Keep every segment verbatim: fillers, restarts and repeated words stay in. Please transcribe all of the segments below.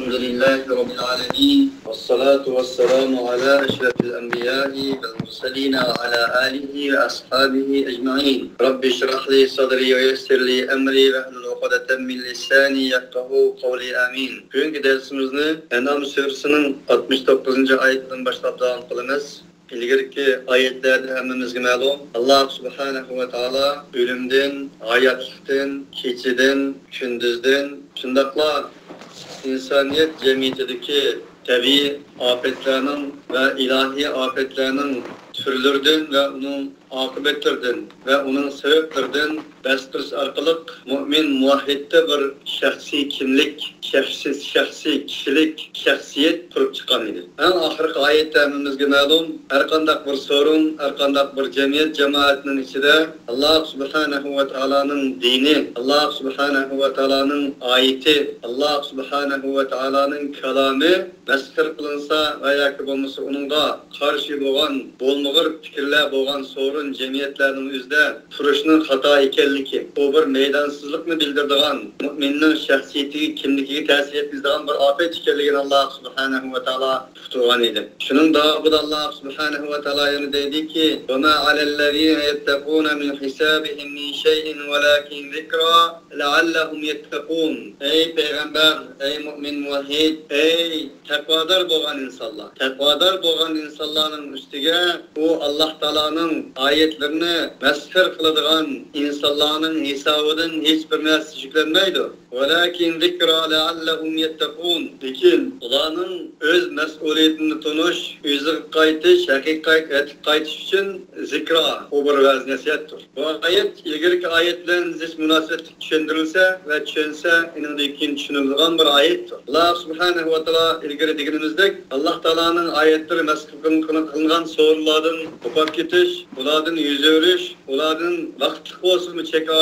الحمد لله رب العالمين، والصلاة والسلام على أشرف الأنبياء والمرسلين وعلى آله وأصحابه أجمعين. رب اشرح لي صدري ويسر لي أمري واحلل عقدة من لساني يفقهوا قولي. آمين. بۈگۈنكى دەرسىمىزنى ئەنئام سۈرىسىنىڭ ئاتمىش توققۇزىنچى ئايىتىدىن باشلاپ داۋام قىلىمىز. ئىلگىرىكى ئايەتلەردە ھەممىمىزگە مەلۇم، ئاللاھ سۇبھانەھۇ ۋە تائالا ئۆلۈمدىن، ھاياتلىقتىن، كېچىدىن، كۈندۈزدىن، شۇنداقلا ئىنسانىيەت جەمئىيىتىدىكى تەبىئىي ئاپەتلەرنىڭ ۋە ئىلاھىي ئاپەتلەرنىڭ تۈرلىرىدىن ۋە ئۇنىڭ ئاقىۋەتلىرىدىن ۋە ئۇنىڭ سەۋەبلىرىدىن بەھس قىلىش ئارقىلىق مۇئمىن مۇۋەھھىدتە بىر شەخسىي كىملىك، شەخسىي، شەخسىي كىشىلىك، شەخسىيەت قۇرۇپ چىققان ئىدى. ئەڭ ئاخىرقى ئايەتتە ھەممىمىزگە مەلۇم، ھەرقانداق بىر سورۇن، ھەرقانداق بىر جەمئىيەت، جامائەتنىڭ ئىچىدە ئاللاھ سۇبھانەھۇ ۋە تائالانىڭ دىنى، ئاللاھ سۇبھانەھۇ ۋە تائالانىڭ ئايىتى، ئاللاھ سۇبھانەھۇ ۋە تائالانىڭ كالامى مەسخىرە قىلىنسا ۋە ياكى بولمىسا ئۇنىڭغا قارشى بولغان بولمىغۇر پىكىرلەر بولغان سورۇن جەمئىيەتلەرنىڭ ئۆزىدە تۇرۇشنىڭ خاتا ئىكەنلىكى، ئۇ بىر مەيدانسىزلىقنى بىلدۈرىدىغان، مۇئمىننىڭ شەخسىيىتىگە، كىملىكىگە تەسىر يەتكۈزىدىغان بىر ئاپەت ئىكەنلىكىنى ئاللاھ سۇبھانەھۇ ۋە تائالا ئۇقتۇرغان ئىدى. شۇنىڭ داۋامىدا ئاللاھ سۇبھانەھۇ ۋە تائالا يەنە دەيدىكى، وما على الذين يتقون من حسابهم من شيء ولكن ذكرى لعلهم يتقون. ئەي پەيغەمبەر، ئەي مۇئمىن مۇۋەھھىد، ئەي تەقۋادار بولغان ئىنسانلار. تەقۋادار بولغان ئىنسانلارنىڭ ئۈستىگە ئۇ ئاللاھ تائالانىڭ ئايەتلىرىنى مەسخىرە قىلىدىغان ئىنسانلارنىڭ ھېسابىدىن ھېچبىر نەرسە يۈكلەنمەيدۇ. ولكن ذكرى لعلهم يتقون. لېكىن ئۇلارنىڭ ئۆز مەسئۇلىيىتىنى تونۇش، ئۆزىگە قايتىش، ھەقىقەتكە قايتىش ئۈچۈن زىكرا، ئۇ بىر ۋەز نەسىھەتتۇر. بۇ ئايەت ئىلگىرىكى ئايەت بىلەن زىچ مۇناسىۋەتلىك چۈشەندۈرۈلسە ۋە چۈشەنسە، ئېنىڭدىن كېيىن چۈشىنىلىدىغان بىر ئايەتتۇر. ئاللاھ سۇبھانەھۇ ۋە تائالا ئىلگىرى دېگىنىمىزدەك، ئاللاھ تائالانىڭ ئايەتلىرى مەسخىرە قىلىنغان سورۇنلاردىن قوپاپ كېتىش، ئۇلاردىن يۈز ئۆرۈش، ئۇلاردىن ۋاقىتلىق بولسىمۇ چەككە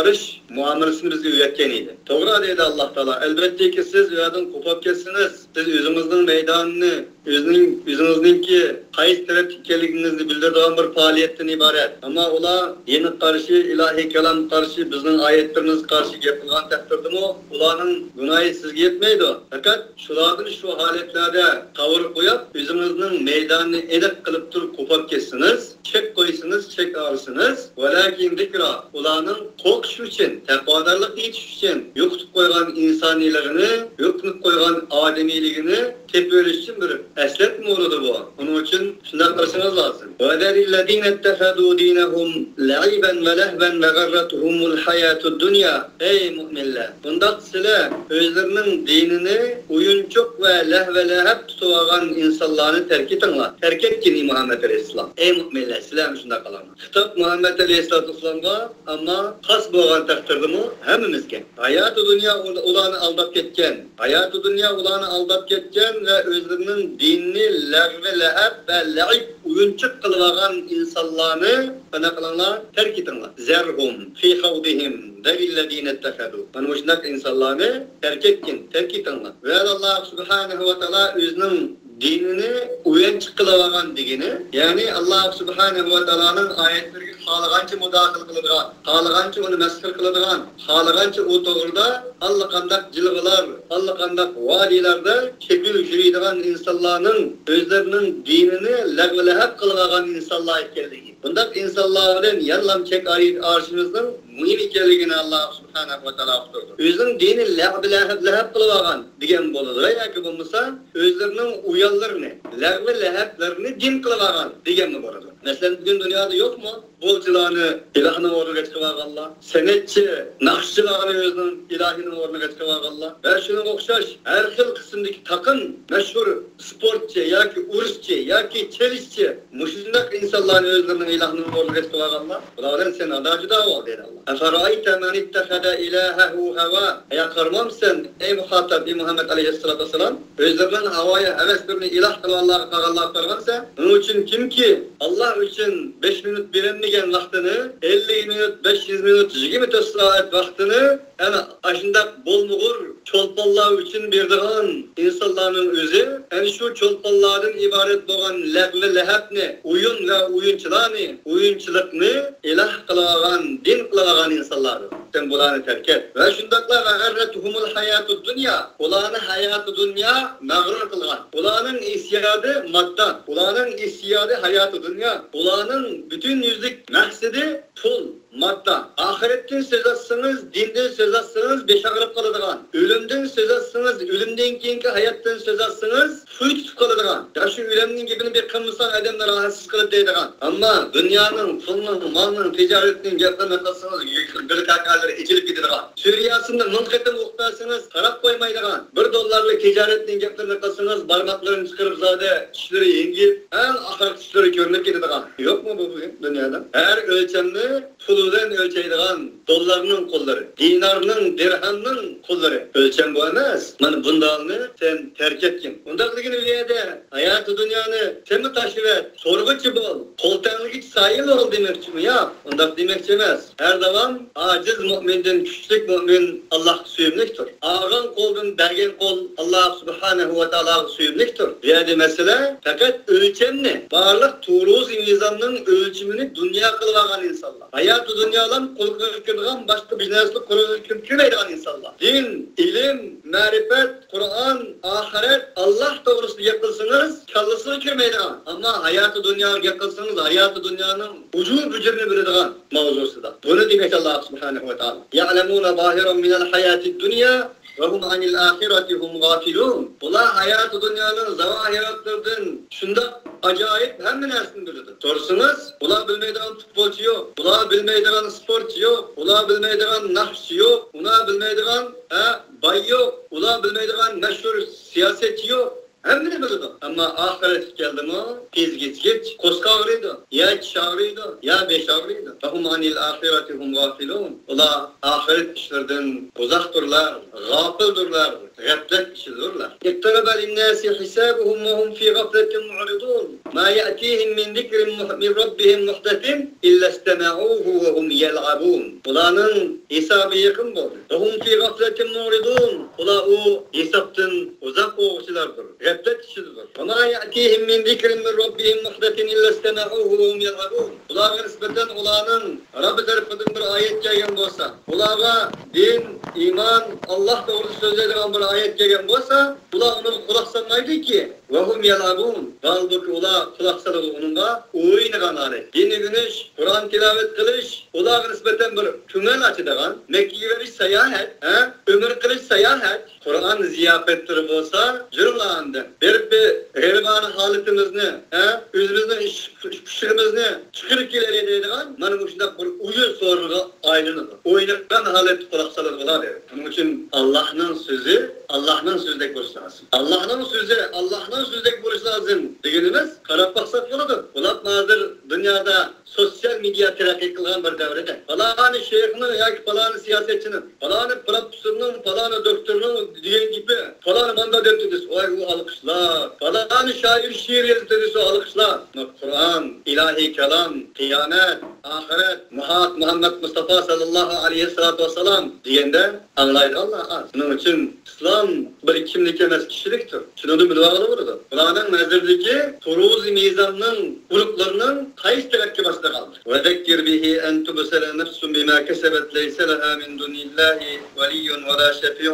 مۇئامىلىسىنى بىزگە ئۆگەتكەن ئىدى. توغرا دەيدۇ ئاللاھ تائالا، ئەلۋەتتىكى سىز ئۇ يەردىن قوپاپ كەتسىڭىز، سىز ئۆزىڭىزنىڭ مەيدانىنى، ئۆزىنىڭ، ئۆزىڭىزنىڭكى قايسى تەرەپتە ئىكەنلىكىڭىزنى بىلدۈرىدىغان بىر پائالىيەتتىن ئىبارەت. ئەمما ئۇلار دىنغا قارشى، ئىلاھىي كالامغا قارشى، بىزنىڭ ئايەتلىرىمىزگە قارشى گەپ قىلغان تەقدىردىمۇ، ئۇلارنىڭ گۇناھى سىزگە يەتمەيدۇ. پەقەت شۇلاردىن شۇ ھالەتلەردە قاۋۇرۇپ قويۇپ، ئۆزىڭىزنىڭ مەيدانىنى ئېنىق قىلىپ تۇرۇپ قوپاپ كەتسىڭىز، چەك قويسىڭىز، چەك ئالسىڭىز، ۋەلەكىن زىكرا، ئۇلارنىڭ قورقۇش ئۈچۈن، تەقۋادارلىققا يېتىش ئۈچۈن يوقىتىپ قويغان ئىنسانىيلىقىنى، يوقىتىپ قويغان ئادىمىيلىكىنى تېپىۋېلىش ئۈچۈن بىر ئەسلەتمە بولىدۇ بۇ. ئۇنىڭ ئۈچۈن شۇنداق قىلىشىڭىز لازىم. وذر الذين اتخذوا دينهم لعبا ولهوا وغرتهم الحياة الدنيا. ئەي مۇئمىنلەر، بۇنداق سىلەر ئۆزلىرىنىڭ دىنىنى ئويۇنچۇق ۋە لەھۋە-لەھەب تۇتۇۋالغان ئىنسانلارنى تەرك ئېتىڭلار. تەرك ئەتكىن، ئەي مۇھەممەد ئەلەيھىسسالام. ئەي مۇئمىنلەر، سىلەرمۇ شۇنداق قىلىڭلار. خىتاب مۇھەممەد ئەلەيھىسسالاتۇ ۋەسسالامغا، ئەمما خاس بولغان تەقدىردىمۇ ھەممىمىزگە. ھاياتى دۇنيا ئۇل-، ئۇلارنى ئالداپ كەتكەن. ھاياتى دۇنيا ئۇلارنى ئالداپ كەتكەن ۋە ئۆزلىرىنىڭ دىنىنى لەغۋە-لەھەب ۋە لەئىب، ئويۇنچۇق قىلىۋالغان ئىنسانلارنى قانداق قىلىڭلار؟ تەرك ئېتىڭلار. ذرهم في خوضهم ذر الذين اتخذوا. مانا مۇشۇنداق ئىنسانلارنى تەرك ئەتكىن، تەرك ئېتىڭلار. ۋە ئاللاھ سۇبھانەھۇ ۋە تائالا ئۆزىنىڭ دىنىنى ئويۇنچۇق قىلىۋالغان دېگىنى، يەنى ئاللاھ سۇبھانەھۇ ۋە تائالانىڭ ئايەتلىرىگە خالىغانچە مۇداخىلە قىلىدىغان، خالىغانچە ئۇنى مەسخىرە قىلىدىغان، خالىغانچە ئۇ توغرىدا ئاللىقانداق جىلغىلار، ئاللىقانداق ۋادىلاردا چېپىلىپ يۈرىدىغان ئىنسانلارنىڭ ئۆزلىرىنىڭ دىنىنى لەغۋە-لەھەب قىلىۋالغان ئىنسانلار ئىكەنلىكى. بۇنداق ئىنسانلار بىلەن يەنىلا چەك ئايرىشىمىزنىڭ مۇھىم ئىكەنلىكىنى ئاللاھ سۇبھانەھۇ ۋە تائالا ئۇقتۇردى. ئۆزىنىڭ دىنى لەغۋە-لەھەب، لەھەب قىلىۋالغان دېگەن بولىدۇ. ياكى بولمىسا ئۆزلىرىنىڭ ئۇيانلىرىنى، لەغۋە-لەھەبلىرىنى دىن قىلىۋالغان دېگەنمۇ بولىدۇ. مەسىلەن، بۈگۈن دۇنيادا يوقمۇ بولچىلارنى ئىلاھنىڭ ئورنىغا چىقىۋالغانلار، سەنئەتچى، ناخشىچىلارنى ئۆزىنىڭ ئىلاھىنىڭ ئورنىغا چىقىۋالغانلار ۋە شۇنىڭغا ئوخشاش ھەر خىل قىسىمدىكى تاقىم مەشھۇر سپورتچى ياكى ئۇرۇشچى ياكى چېلىشچى، مۇشۇنداق ئىنسانلارنى ئۆزلىرىنىڭ ئىلاھنىڭ ئورنىغا چىقىۋالغانلار، بۇلار بىلەن سەن ئادا-جۇدا بول، دەيدۇ ئاللاھ. أفرأيت من اتخذ إلهه هواه. يا قارىمامسەن، ئەي مۇخاتاب، ئەي مۇھەممەد ئەلەيھىسسالاتۇ ۋەسسالام، ئۆزلىرىنىڭ ھاۋايى ھەۋەسلىرىنى ئىلاھ قىلغانلارغا قالغانلارغا قارىغانسەن، ئۇنىڭ ئۈچۈن كىمكى ئاللاھ ئۈچۈن بەش مىنۇت بېرەلمىگەن ۋاقتىنى، ئەللىك مىنۇت، بەش يۈز مىنۇت، يىگىرمە تۆت سائەت ۋاقتىنى ئەنە ئاشۇنداق بولمىغۇر چولپانلار ئۈچۈن بېرىدىغان ئىنسانلارنىڭ ئۆزى، ئەنە شۇ چولپانلاردىن ئىبارەت بولغان لەغۋە لەھەبنى، ئويۇن ۋە ئويۇنچىلارنى، ئويۇنچىلىقنى ئىلاھ قىلىۋالغان، دىن قىلىۋالغان ئىنسانلاردۇر. سەن بۇلارنى تەرك ئەت. ۋە شۇنداقلا ۋە غەررەتھۇمۇل ھاياتۇد دۇنيا، ئۇلارنى ھاياتى دۇنيا مەغرۇر قىلغان. ئۇلارنىڭ ئېسىيادى ماددا، ئۇلارنىڭ ئېسىيادى ھاياتى دۇنيا، ئۇلارنىڭ پۈتۈن يۈزلۈك مەقسىتى پۇل، ماددا. ئاخىرەتتىن سۆز ئاچسىڭىز، دىندىن سۆز ئاچسىڭىز، بېشى ئاغرىپ قالىدىغان. ئۆلۈمدىن سۆز ئاچسىڭىز، ئۆلۈمدىن كېيىنكى ھاياتتىن سۆز ئاچسىڭىز، خۇي تۇتۇپ قالىدىغان. ياخشى ئۆلۈمنىڭ گېپىنى بىر قىلمىساڭ، ئادەمنى راھەتسىز قىلىدۇ دەيدىغان. ئەمما دۇنيانىڭ، پۇلنىڭ، مالنىڭ، تىجارەتنىڭ گەپلىرىنى قىلسىڭىز، بىر قەقەلىرى ئېچىلىپ كېتىدىغان. سۈرە ياسىننى مىڭ قېتىم ئوقۇپ بەرسىڭىز، قاراپ قويمايدىغان. بىر دوللارلىق تىجارەتنىڭ گەپلىرىنى قىلسىڭىز، بارماقلىرىنى چىقىرىپ زادى چىشلىرى يېڭىپ، ئەڭ ئاخىرقى چىشلىرى كۆرۈنۈپ كېتىدىغان. يوقمۇ بۇ بۈگۈن دۇنيادا؟ ھەر ئۆلچەمنى پۇل بىلەن ئۆلچەيدىغان دوللارنىڭ قۇللىرى، دىنارنىڭ، دىرھەمنىڭ قۇللىرى. ئۆلچەم بۇ ئەمەس. مانا بۇنداقنى سەن تەرك ئەتكىن. ئۇنداق دېگىنى بۇ يەردە ھاياتى دۇنيانى سەنمۇ تاشلىۋەت، سورىغۇچى بول، قول تەڭلىگۈچى سايىل بول دېمەكچىمۇ؟ ياق، ئۇنداق دېمەكچى ئەمەس. ھەر داۋام ئاجىز مۆمىندىن كۈچلۈك مۆمىن ئاللاھقا سۆيۈملۈكتۇر. ئالغان قولدىن بەرگەن قول ئاللاھ سۇبھانەھۇ ۋە تائالاغا سۆيۈملۈكتۇر. بۇ يەردە مەسىلە پەقەت ئۆلچەمنى، بارلىق تۇرۇزى مىزاننىڭ ئۆلچىمىنى دۇنيا قىلىۋالغان ئىنسانلار. ھاياتى دۇنيالام قۇلىقىغا كىرىدىغان باشقا بىر نەرسىلەر قۇلىقىغا كىرمەيدىغان ئىنسانلار. دىن، ئىلىم، مەرىپەت، قۇرئان، ئاخىرەت، ئاللاھ توغرىسىدا گەپ قىلسىڭىز، كاللىسىغا كىرمەيدىغان. ئەمما ھاياتى دۇنياغا گەپ قىلسىڭىز، ھاياتى دۇنيانىڭ ئۇجۇر بۇجۇرىنى بىلىدىغان ماۋزۇسىدا. بۇنى دېمەكچى ئاللاھ سۇبھانەھۇ ۋە تائالا. يەئلەمۇنە زاھىرەن مىنەل ھاياتىد دۇنيا ۋە ھۇم ئانىل ئاخىرەتى ھۇم غافىلۇن. بۇلار ھاياتى دۇنيانىڭ زاۋاھىراتلىرىدىن شۇنداق ئاجايىپ ھەممە نەرسىنى بىلىدۇ. سورىسىڭىز، ئۇلار بىلمەيدىغان پۇتبولچى يوق، ئۇلار بىلمەيدىغان سپورتچى يوق، ئۇلار بىلمەيدىغان ناخشىچى يوق، ئۇلار بىلمەيدىغان، ھە، باي يوق، ئۇلار بىلمەيدىغان مەشھۇر سىياسەتچى يوق. ھەممىنى بىلىدۇ. ئەمما ئاخىرەتكە كەلدىمۇ، پىزگىچ، قورسىقى ئاغرىيدۇ، يا چىشى ئاغرىيدۇ، يا بېشى ئاغرىيدۇ. فهم عن الآخرة هم غافلون. ئۇلار ئاخىرەت ئىشلىرىدىن ئۇزاقتۇرلار، غاپىلدۇرلار، غەپلەت ئىچىدىدۇرلار. اقترب للناس حسابهم وهم في غفلة معرضون. ما يأتيهم من ذكر من ربهم محدث إلا استمعوه وهم يلعبون. ئۇلارنىڭ ھېسابى يېقىن بولدى. وهم في غفلة معرضون. ئۇلار ئۇ ھېسابتىن ئۇزاق بولغۇچىلاردۇر، غەپلەت ئىچىدىدۇر. وما يأتيهم من ذكر من ربهم محدث إلا استمعوه وهم يلعبون. ئۇلارغا نىسبەتەن ئۇلارنىڭ رەببى تەرىپىدىن بىر ئايەت كەلگەن بولسا، ئۇلارغا دىن، ئىمان، ئاللاھ توغرىسىدا سۆزلەيدىغان بىر ئايەت كەلگەن بولسا، ئۇلار ئۇنىڭغا قۇلاق سالمايدۇكى. وهم يلعبون. ھالبۇكى، ئۇلار قۇلاق سالىدۇ ئۇنىڭغا، ئوينىغان ھالەت. دىن ئۆگىنىش، قۇرئان تىلاۋەت قىلىش ئۇلارغا نىسبەتەن بىر كۆڭۈل ئاچىدىغان، مەككىگە بېرىش ساياھەت، ھە؟ ئۆمرە قىلىش ساياھەت. قۇرئان زىياپەتلىرى بولسا، يۈرۈڭلار ئاندىن. بېرىپ بىر غېرىبانە ھالىتىمىزنى، ھە؟ ئۆزىمىزنىڭ ئىش، ئىش-، كۈچلىرىمىزنى چىقىرىپ كېلەيلى دەيدىغان مانا مۇشۇنداق بىر ئويۇن سورۇنىغا ئايلىنىدۇ. ئوينىغان ھالەتتە قۇلاق سالىدۇ بۇلار دەيدۇ. شۇنىڭ ئۈچۈن ئاللاھنىڭ سۆزى ئاللاھنىڭ سۆزىدەك بولۇشى لازىم. ئاللاھنىڭ سۆزى ئاللاھنىڭ سۆزىدەك بولۇشى لازىم دېگىنىمىز، قاراپ باقساق بولىدۇ. بولۇپمۇ ھازىر دۇنيادا سوتسىيال مېدىيا تەرەققىي قىلغان بىر دەۋردە، پالانى شەيخنىڭ ياكى پالانى سىياسەتچىنىڭ، پالانى پروفېسسورنىڭ، پالانى دوكتورنىڭ دېگەن گېپى، پالانى مانداق دەپتۇ دېسە، ۋاي، ئۇ ئالقىشلار. پالانى شائىر شېئىر يازدى دېسە، ئالقىشلار. قۇرئان، ئىلاھىي كالام، قىيامەت، ئاخىرەت، مۇھا-، مۇھەممەد مۇستافا ساللاللاھۇ ئەلەيھى ۋەسسالام دېگەندە ئاڭلايدىغانلار ئاز. شۇنىڭ ئۈچۈن ئىسلام بىر كىملىك ئەمەس، كىشىلىكتۇر. شۇنىڭدىن بىلىۋالغىلى بولىدۇ. بۇلارنىڭ نەزىرىدىكى تۇرۇزى مىزاننىڭ ئۇرۇقلىرىنىڭ قايسى تەرەپكە باشلىغانلىقى. وذكر به أن تبسل نفس بما كسبت ليس لها من دون الله ولي ولا شفيع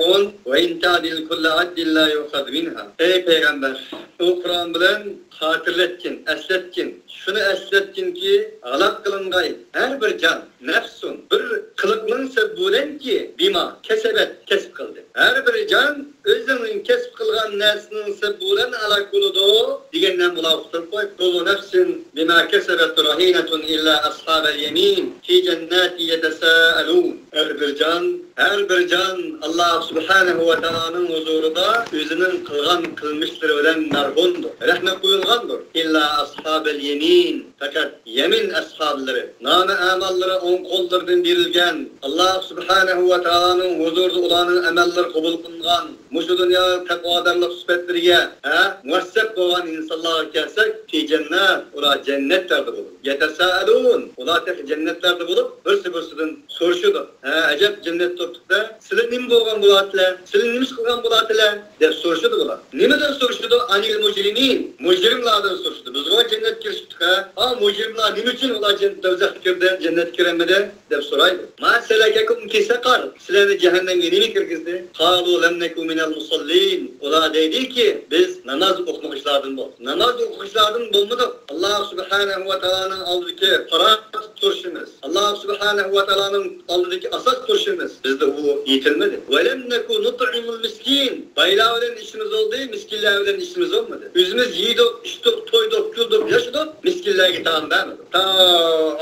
وإن تعدل كل عدل لا يؤخذ منها. ئەي پەيغەمبەر، ئۇ قۇرئان بىلەن خاتىرىلەتكىن، ئەسلەتكىن. شۇنى ئەسلەتكىنكى، ھالاك قىلىنغاي ھەر بىر جان، نەفسۇن، بىر قىلىقنىڭ سەۋەبى بىلەنكى، بىما كەسەبەت، كەسىپ قىلدى. ھەر بىر جان ئۆزىنىڭ كەسىپ قىلغان نەرسىنىڭ سەۋەبى بىلەن ھالاك بولىدۇ، دېگەندىن بۇلار ئۇقتۇرۇپ قوي. كل نفس بما كسبت رهينة إلا أصحاب اليمين في جنات يتساءلون. ھەر بىر جان، ھەر بىر جان ئاللاھ سۇبھانەھۇ ۋە تائالانىڭ ھۇزۇرىدا ئۆزىنىڭ قىلغان قىلمىشلىرى بىلەن مەرھۇندۇر، رەھنە قويۇلغاندۇر. إلا أصحاب اليمين، پەقەت يەمىن ئەسھابلىرى، نامە ئەمەللىرى ئوڭ قوللىرىدىن بېرىلگەن، ئاللاھ سۇبھانەھۇ ۋە تائالانىڭ ھۇزۇرىدا ئۇلارنىڭ ئەمەللىرى قوبۇل قىلىنغان، مۇشۇ دۇنيا تەقۋادارلىق سۈپەتلىرىگە، ھە، مۇۋەسسەپ بولغان ئىنسانلارغا كەلسەك، في جنات، ئۇلار جەننەتلەردە بولىدۇ. يتساءلون، ئۇلار تېخى جەننەتلەردە بولۇپ، بىرسى بىرسىدىن سورىشىدۇ. ھە، ئەجەب، جەننەت توپتۇق-دە، سىلەر نېمە بولغان بولاتىلەر؟ سىلەر نېمە ئىش قىلغان بولاتىلەر؟ دەپ سورىشىدۇ بۇلار. نېمىدىن سورىشىدۇ؟ ئانىل مۇجرىمىن. مۇجرىملاردىن سورىشىدۇ. بىزغۇ جەننەتكە كىرىشتۇق-ھە. ئا، مۇجرىملار نېمە ئۈچۈن ئۇلار جەن-، دوزاخقا كىردى، جەننەتكە كىرەلمىدى؟ دەپ سورايدۇ. ما سەلەكەكۇم في سەقەر؟ سىلەرنى جەھەننەمگە نېمە كىرگۈزدى؟ قالۇ لەم نەكۇ مىنەل مۇسەللىن. ئۇلار دەيدىكى، بىز ناماز ئوقۇمىغۇچىلاردىن بولدۇق. ناماز ئوقۇغۇچىلاردىن بولمىدۇق. ئاللاھ سۇبھانەھۇ ۋە تائالانىڭ ئالدىدىكى پاراڭ تۇرۇشىمىز، ئاللاھ سۇبھانەھۇ ۋە تائالانىڭ ئالدىدىكى ئاساس تۇرۇشىمىز بىزدە ئۇ يېتىلمىدى. ۋەلەم نەكۇ نۇتئىمۇل مىسكىن. بايلار بىلەن ئىشىمىز بولدى، مىسكىنلەر بىلەن ئىشىمىز بولمىدى. ئۆزىمىز يېدۇق، ئىچتۇق، تويدۇق، كۈلدۇق، ياشىدۇق، مىسكىنلەرگە تائام بەرمىدۇق. تا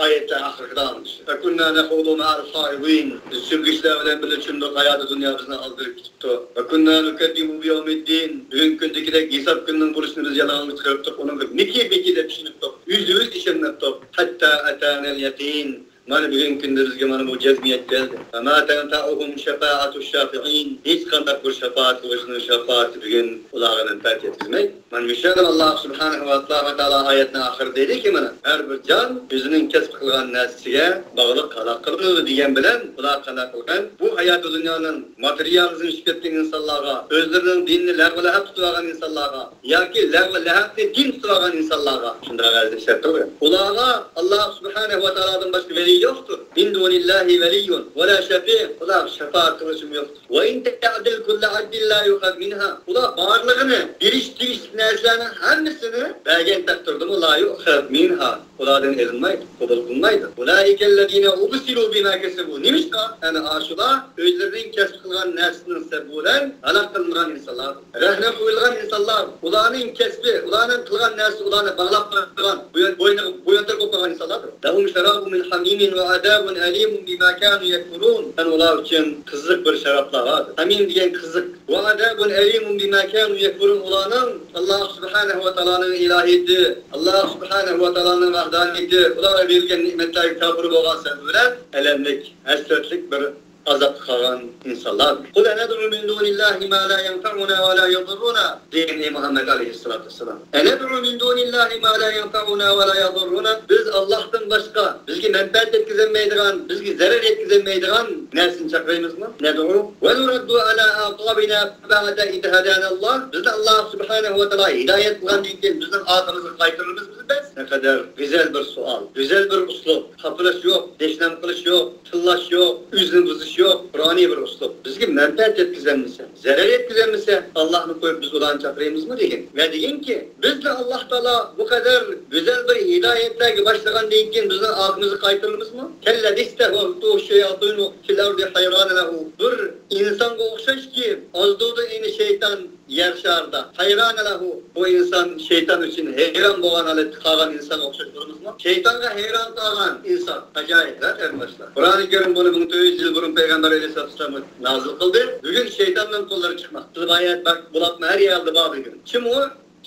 ئايەتلەر ئاخىرىغا داۋام ئېتىشى. ۋە كۇننا نەخۇدۇ مەئەل خائىضىن. بىز چۆكۈشلەر بىلەن بىللە چۆمدۇق، ھاياتى دۇنيا بىزنى ئالدىرىپ كېتىپتۇ. ۋە كۇننا نۇكەززىبۇ بىيەۋمىددىن. بۈگۈنكى كۈندىكىدەك ھېساب كۈنىنىڭ بولۇشىنى بىز يالغانغا چىقىرىپتۇق. ئۇنىڭغا مىكى مىكى دەپ ئىشىنىپتۇق. يۈزدە يۈز ئىشەنمەپتۇق. ھەتتا ئەتانەل يەقىن. مانا بۈگۈنكى كۈندە بىزگە مانا بۇ جەزمىيەت كەلدى. فما تنفعهم شفاعة الشافعين. ھېچقانداق بىر شاپائەت قىلغۇچىنىڭ شاپائىتى بۈگۈن ئۇلارغا مەنپەئەت يەتكۈزمەيدۇ. مانا مۇشۇ يەردىن ئاللاھ سۇبھانەھۇ ۋە تائالا ئايەتنىڭ ئاخىرىدا دېدىكى، مانا، ھەر بىر جان ئۆزىنىڭ كەسىپ قىلغان نەرسىسىگە باغلىق ھالاق قىلىنىدۇ دېگەن بىلەن، ئۇلار ھالاق قىلغان بۇ ھاياتىي دۇنيانىڭ ماتېرىيالىزملىشىپ كەتكەن ئىنسانلارغا، ئۆزلىرىنىڭ دىنىنى لەغۋ لەھەپ تۇتۇۋالغان ئىنسانلارغا ياكى لەغۋ لەھەپنى دىن تۇتۇۋالغان ئىنسانلارغا شۇنداق ئەزىز شەرت قىلغان. ئۇلارغا ئاللاھ سۇبھانەھۇ ۋە تائالادىن باشقا ۋەلىي يوقتۇر. من دون الله ولي ولا شفيع. ئۇلار شاپائەت قىلغۇچىمۇ يوقتۇر. وإن تعدل كل عدل لا يؤخذ منها. ئۇلار بارلىقىنى، بېرىش تېگىشلىك نەرسىلەرنىڭ ھەممىسىنى بەرگەن تەقدىردىمۇ لا يؤخذ منها. ئۇلاردىن ئېلىنمايدۇ، قوبۇل قىلمايدۇ. أولئك الذين أبسلوا بما كسبوا. نېمىشقا؟ ئەنە ئاشۇلار ئۆزلىرىنىڭ كەسىپ قىلغان نەرسىنىڭ سەۋەبى بىلەن ھالاك قىلىنغان ئىنسانلار، رەھنە قويۇلغان ئىنسانلار، ئۇلارنىڭ كەسپى، ئۇلارنىڭ قىلغان نەرسىسى ئۇلارنى باغلاپ قويغان، بويۇن-، بوينىغا، بويۇنتۇرۇق بولۇپ قالغان ئىنسانلاردۇر. لهم شراب من حميم وعذاب أليم بما كانوا يكفرون. يەنى ئۇلار ئۈچۈن قىزىق بىر شارابلار بار. ھەمىم دېگەن قىزىق. وعذاب أليم بما كانوا يكفرون. ئۇلارنىڭ ئاللاھ سۇبھانەھۇ ۋە تائالانىڭ ئىلاھىيىتى، ئاللاھ سۇبھانەھۇ ۋە تائالانىڭ ۋەھدانىيىتى، ئۇلارغا بېرىلگەن نېمەتلەرگە كاپىر بولغان سەۋەبى بىلەن ئەلەملىك، ھەسرەتلىك بىر ئازابقا قالغان ئىنسانلار. قل أندع من دون الله ما لا ينفعنا ولا يضرنا دېگەن، ئەي مۇھەممەد ئەلەيھىسسالاتۇ ۋەسسالام. أندع من دون الله ما لا ينفعنا ولا يضرنا. بىز ئاللاھتىن باشقا بىزگە مەنپەئەت يەتكۈزەلمەيدىغان، بىزگە زەرەر يەتكۈزەلمەيدىغان نەرسىنى چاقىرىمىزمۇ؟ ندعو ونرد على أعقابنا بعد إذ هدانا الله. بىزنى ئاللاھ سۇبھانەھۇ ۋە تائالا ھىدايەت قىلغاندىن كېيىن بىزنىڭ ئارقىمىزغا قايتۇرۇلىمىزمۇ بەس؟ نەقەدەر گۈزەل بىر سوئال، گۈزەل بىر ئۇسلۇب. خاپىلاش يوق، دەشنام قىلىش يوق، تىللاش يوق، ئۆزىنى بۇزۇش يوق. قۇرئانىي بىر ئۇسلۇب. بىزگە مەنپەئەت يەتكۈزەلمىسە، زەرەر يەتكۈزەلمىسە، ئاللاھنى قويۇپ بىز ئۇلارنى چاقىرىمىزمۇ دېگەن. ۋە دېگەنكى، بىزنى ئاللاھ تائالا بۇ قەدەر گۈزەل بىر ھىدايەتلەرگە باشلىغاندىن كېيىن بىزنىڭ ئارقىمىزغا قايتۇرۇلىمىزمۇ؟ كالذي استهوته الشياطين في الأرض حيران له. بىر ئىنسانغا ئوخشاشكى، ئازدۇرىدۇ ئۇنى شەيتان يەر شارىدا. حيران له، بۇ ئىنسان شەيتان ئۈچۈن ھەيران بولغان ھالەتتە قالغان ئىنسانغا ئوخشاش بولىمىزمۇ؟ شەيتانغا ھەيران قالغان ئىنسان. ئاجايىپ-ھە، قېرىنداشلار. قۇرئانى كەرىم بۇنى مىڭ تۆت يۈز يىل بۇرۇن پەيغەمبەر ئەلەيھىسسالاتۇ ۋەسسالامغا نازىل قىلدى. بۈگۈن شەيتاننىڭ قوللىرى چىقماقتا. بىز بايا بەك بولۇپمۇ ھەر يەردە بار بۈگۈن. كىم ئۇ؟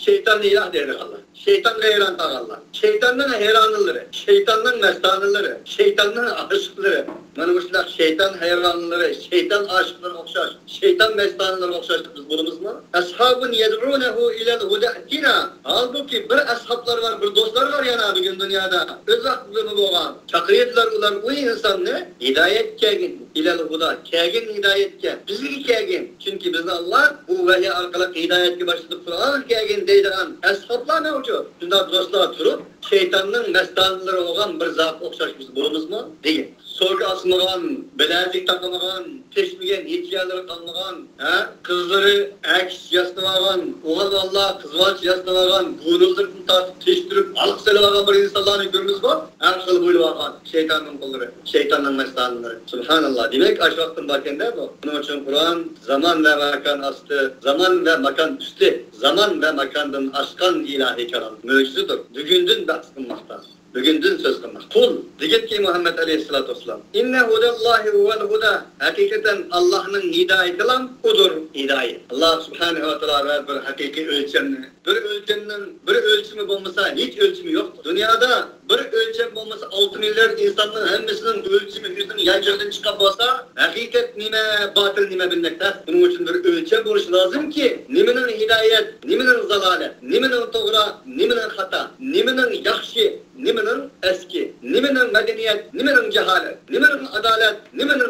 شەيتاننى ئىلاھ دەيدىغانلار، شەيتانغا ھەيران قالغانلار، شەيتاننىڭ ھەيرانلىرى، شەيتاننىڭ مەستانىلىرى، شەيتاننىڭ ئاشىقلىرى. مانا مۇشۇنداق شەيتان ھەيرانلىرى، شەيتان ئاشىقلىرىغا ئوخشاش، شەيتان مەستانىلىرىغا ئوخشاش بىز بولىمىزمۇ؟ أصحاب يدعونه إلى الهدى ائتنا. ھالبۇكى، بىر ئەسھابلار بار، بىر دوستلار بار يەنە بۈگۈن دۇنيادا. ئۆز ۋاقتىدىمۇ بولغان. چاقىرىدىلار ئۇلار ئۇ ئىنساننى، ھىدايەتكە كەلگىن، إلى الهدى، كەلگىن ھىدايەتكە، بىزگە كەلگىن. چۈنكى بىزنى ئاللاھ بۇ ۋەھىي ئارقىلىق ھىدايەتكە باشلىدى، قۇرئانغا كەلگىن دەيدىغان ئەسھابلار مەۋجۇت. شۇنداق دوستلار تۇرۇپ، شەيتاننىڭ مەستانىلىرى بولغان بىر زاتقا ئوخشاش بىز بولىمىزمۇ؟ دېگەن. سوكا ئاسمىغان، بىلەزىك تاقىمىغان، تەشمىگەن، ھېچ يەرلىرى قالمىغان، ھە؟ قىزلىرى ئەكس ياسىنىۋالغان، ئوغۇل بالىلار قىزۋاچ ياسىنىۋالغان، بۇرۇنلىرىدىن تارتىپ تېشتۈرۈپ، ھالقا سېلىۋالغان بىر ئىنسانلارنى كۆرىمىزغۇ؟ ھەر خىل ھويلىۋالغان شەيتاننىڭ قۇللىرى، شەيتاننىڭ مەستانىلىرى. سۇبھاناللاھ. دېمەك، ئاشۇ ۋاقىتتىن باركەن-دە بۇ. شۇنىڭ ئۈچۈن قۇرئان زامان ۋە ماكان ئاستى، زامان ۋە ماكان ئۈستى، زامان ۋە ماكاندىن ئاشقان ئىلاھىي كالام، مۆجىزىدۇر. بۈگۈندىن بەھس قىلماقتا. بۈگۈندىن سۆز قىلماق. قۇل، دېگىنكى مۇھەممەد ئەلەيھىسسالاتۇ ۋەسسالام، إن هدى الله هو الهدى. ھەقىقەتەن ئاللاھنىڭ ھىدايىتىلا ئۇدۇر ھىدايەت. ئاللاھ سۇبھانەھۇ ۋە تائالا ھەر بىر ھەقىقىي ئۆلچەمنى، بىر ئۆلچەمنىڭ بىر ئۆلچىمى بولمىسا، ھېچ ئۆلچىمى يوقتۇر. دۇنيادا بىر ئۆلچەم بولمىسا، ئالتە مىليارد ئىنساننىڭ ھەممىسىنىڭ ئۆلچىمى ئۆزىنىڭ يانچۇقىدىن چىققان بولسا، ھەقىقەت نېمە، باتىل نېمە بىلمەك تەس. شۇنىڭ ئۈچۈن بىر ئۆلچەم بولۇشى لازىمكى، نېمىنىڭ ھىدايەت، نېمىنىڭ زالالەت، نېمىنىڭ توغرا، نېمىنىڭ خاتا، نېمىنىڭ ياخشى، نېمىنىڭ ئەسكى، نېمىنىڭ مەدەنىيەت، نېمىنىڭ جاھالەت، نېمىنىڭ ئادالەت، نېمىنىڭ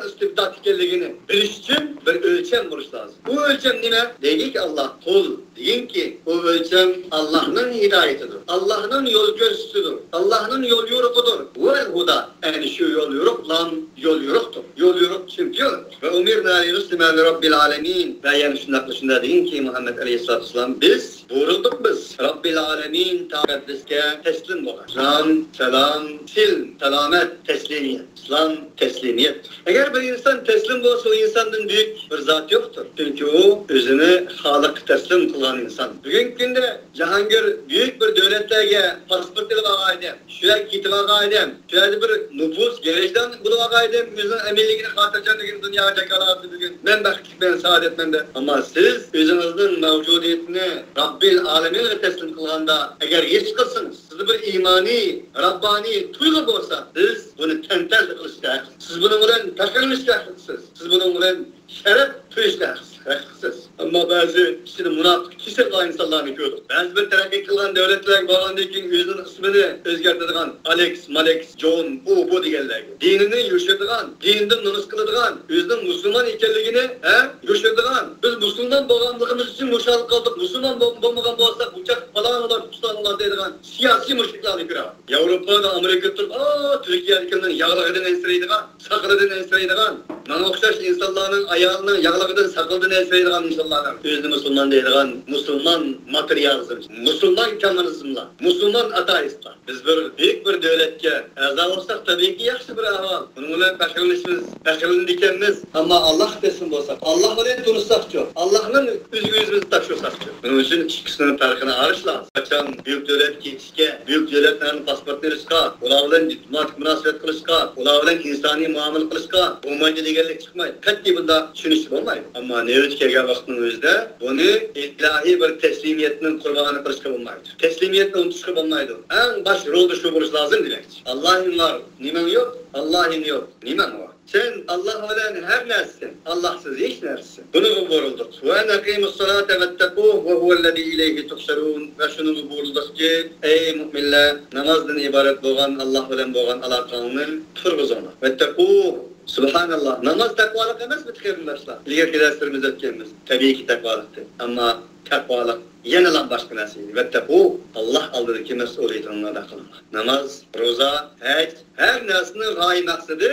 نېمە؟ دەيدىكى ئاللا، قۇل، دېگىنكى، ئۇ ئۆلچەم ئاللانىڭ ھىدايىتىدۇر، ئاللانىڭ يول كۆرسىتىشىدۇر، ئاللانىڭ يول يورۇقىدۇر. ۋەل ھۇدا، ئەنە شۇ يول يورۇقلام يول يورۇقتۇر. يول يورۇق چېمپىيون. ۋە ئۇمىرنا لىنۇسلىمە لىرەببىل ئالەمىن. ۋە يەنە شۇنداقلا شۇنداق دېگىنكى، مۇھەممەد ئەلەيھىسسالاتۇ ۋەسسالام، بىز بۇيرۇلدۇق بىز رەببىل ئالەمىن تەقەددۇسكە تەسلىم بولغان. ئىسلام، سالام، سىلم، سالامەت، تەسلىمىيەت. ئىسلام تەسلىمىيەتتۇر. ئەگەر بىر ئىنسان تەسلىم بولسا، ئۇ ئىنساندىن بۈيۈك بىر زات يوقتۇر. چۈنكى ئۇ ئۆزىنى خالىققا تەسلىم قىلغان ئىنسان. بۈگۈنكى كۈندە جاھانگىر بۈيۈك بىر دۆلەتلەرگە پاسپورت ئېلىپ ئالغان ئادەم، شۇ يەرگە كېتىپ ئالغان ئادەم، شۇ يەردە بىر نوپۇس گېرەجدان بولۇپ ئالغان ئادەم، ئۆزىنىڭ ئەمىنلىكىنى خاتىرجەم بۈگۈن دۇنياغا جاكارلاتتى بۈگۈن. مەن بەختلىكمەن، سائادەتمەن دەپ. ئەمما سىز ئۆزىڭىزنىڭ مەۋجۇدىيىتىنى رەببىل ئالەمىنغا تەسلىم قىلغاندا، ئەگەر ھېس قىلسىڭىز، سىزدە بىر ئىمانىي، رەببانىي تۇيغۇ بولسا، سىز بۇنى تەنتەنە قىلىشقا ھەقلىق. سىز بۇنىڭ بىلەن پەخىرلىنىشكە ھەقلىقسىز. سىز بۇنىڭ بىلەن شەرەپ تۇيۇشقا ھەقلىق-، ھەقلىقسىز. ئەمما بەزى ئىچىدە مۇناپىق كېسەل بار ئىنسانلارنى كۆردۇق. بەزى بىر تەرەققىي قىلغان دۆلەتلەرگە بارغاندىن كېيىن ئۆزىنىڭ ئىسمىنى ئۆزگەرتىدىغان ئالېكس، مالېكس، جون، ئۇ، بۇ دېگەنلەرگە. دىنىنى يوشۇرىدىغان، دىنىدىن نومۇس قىلىدىغان، ئۆزىنىڭ مۇسۇلمان ئىكەنلىكىنى، ھە، يوشۇرىدىغان. بىز مۇسۇلمان بولغانلىقىمىز ئۈچۈن مۇشۇ ھالغا قالدۇق. مۇسۇلمان بول-، بولمىغان بولساق، بۇ چاغدا پالانىلار، پۇستانىلار دەيدىغان سىياسىي مۇشرىكلارنى كۆرەۋاتىمىز. ياۋروپادا، ئامېرىكىدا تۇرۇپ، ئا، تۈركىيەدىكىنىڭ ياغلىقىدىن ئەنسىرەيدىغان، ساقىلىدىن ئەنسىرەيدىغان، ماڭا ئوخشاش ئىنسانلارنىڭ ئايالىنىڭ ياغلىقىدىن، ساقىلىدىن ئەنسىرەيدىغان ئىنسانلارنىڭ ئۆزىنى مۇسۇلمان دەيدىغان مۇسۇلمان ماتېرىيالىزم، مۇسۇلمان كوممۇنىزملار، مۇسۇلمان ئاتېئىستلار. بىز بىر بۈيۈك بىر دۆلەتكە ئەزا بولساق، تەبىئىيكى، ياخشى بىر ئەھۋال. بۇنىڭ بىلەن پەخىرلىنىشىمىز، پەخىرلىنىدىكەنمىز. ئەمما ئاللاھقا تەسلىم بولساق، ئاللاھ بىلەن تونۇشساقچۇ، ئاللاھ بىلەن ئۆزىگە ئۆزىمىزنى تاپشۇرساقچۇ؟ بۇنىڭ ئۈچۈن ئىككىسىنىڭ پەرقىنى ئاڭلىشىمىز لازىم. قاچان بۈيۈك دۆلەتكە كېتىشكە، بۈيۈك دۆلەتلەرنىڭ پاسپورتىنى ئېلىشقا، ئۇلار بىلەن دىپلوماتىك مۇناسىۋەت قىلىشقا، ئۇلار بىلەن ئىنسانىي مۇئامىلە قىلىشقا بولمايدۇ دېگەنلىك چىقمايدۇ. قەتئىي بۇنداق چۈشىنىشكە بولمايدۇ. ئەمما نۆۋىتى كەلگەن ۋاقىتنىڭ ئۆزىدە بۇنى ئىلاھىي بىر تەسلىمىيەتنىڭ قۇربانى قىلىشقا بولمايدۇ. تەسلىمىيەتنى ئۇنتۇشقا بولمايدۇ. ئەڭ باش رولدا شۇ بولۇشى لازىم دېمەكچى. ئاللاھىڭ بار، نېمەڭ يوق؟ ئاللاھىم يوق، نېمەڭ بار؟ سەن ئاللاھ بىلەن ھەر نەرسىسەن، ئاللاھسىز ھېچ نەرسىسەن. بۇنىڭغا بۇيرۇلدۇق. ۋە ئەقىمۇس سالاتا ۋەتتەقۇھ ۋە ھۇۋەللەزى ئىلەيھى تۇھشەرۇن. ۋە شۇنىڭغا بۇيرۇلدۇقكى، ئەي مۆمىنلەر، نامازدىن ئىبارەت بولغان ئاللاھ بىلەن بولغان ئالاقەڭنى تۇرغۇزۇڭلار. ۋەتتەقۇھ. سۇبھاناللاھ. ناماز تەقۋالىق ئەمەسمىدى، قېرىنداشلار؟ ئىلگىرىكى دەرسلىرىمىزدە ئۆتكەنمىز. تەبىئىيكى تەقۋالىقتى. ئەمما تەقۋالىق يەنىلا باشقا نەرسە ئىدى. ۋەتتەقۇھ، ئاللاھ ئالدىدىكى مەسئۇلىيىتىڭلارنى ئادا قىلىڭلار. ناماز، روزا، ھەج، ھەر نەرسىنىڭ غايە مەقسىتى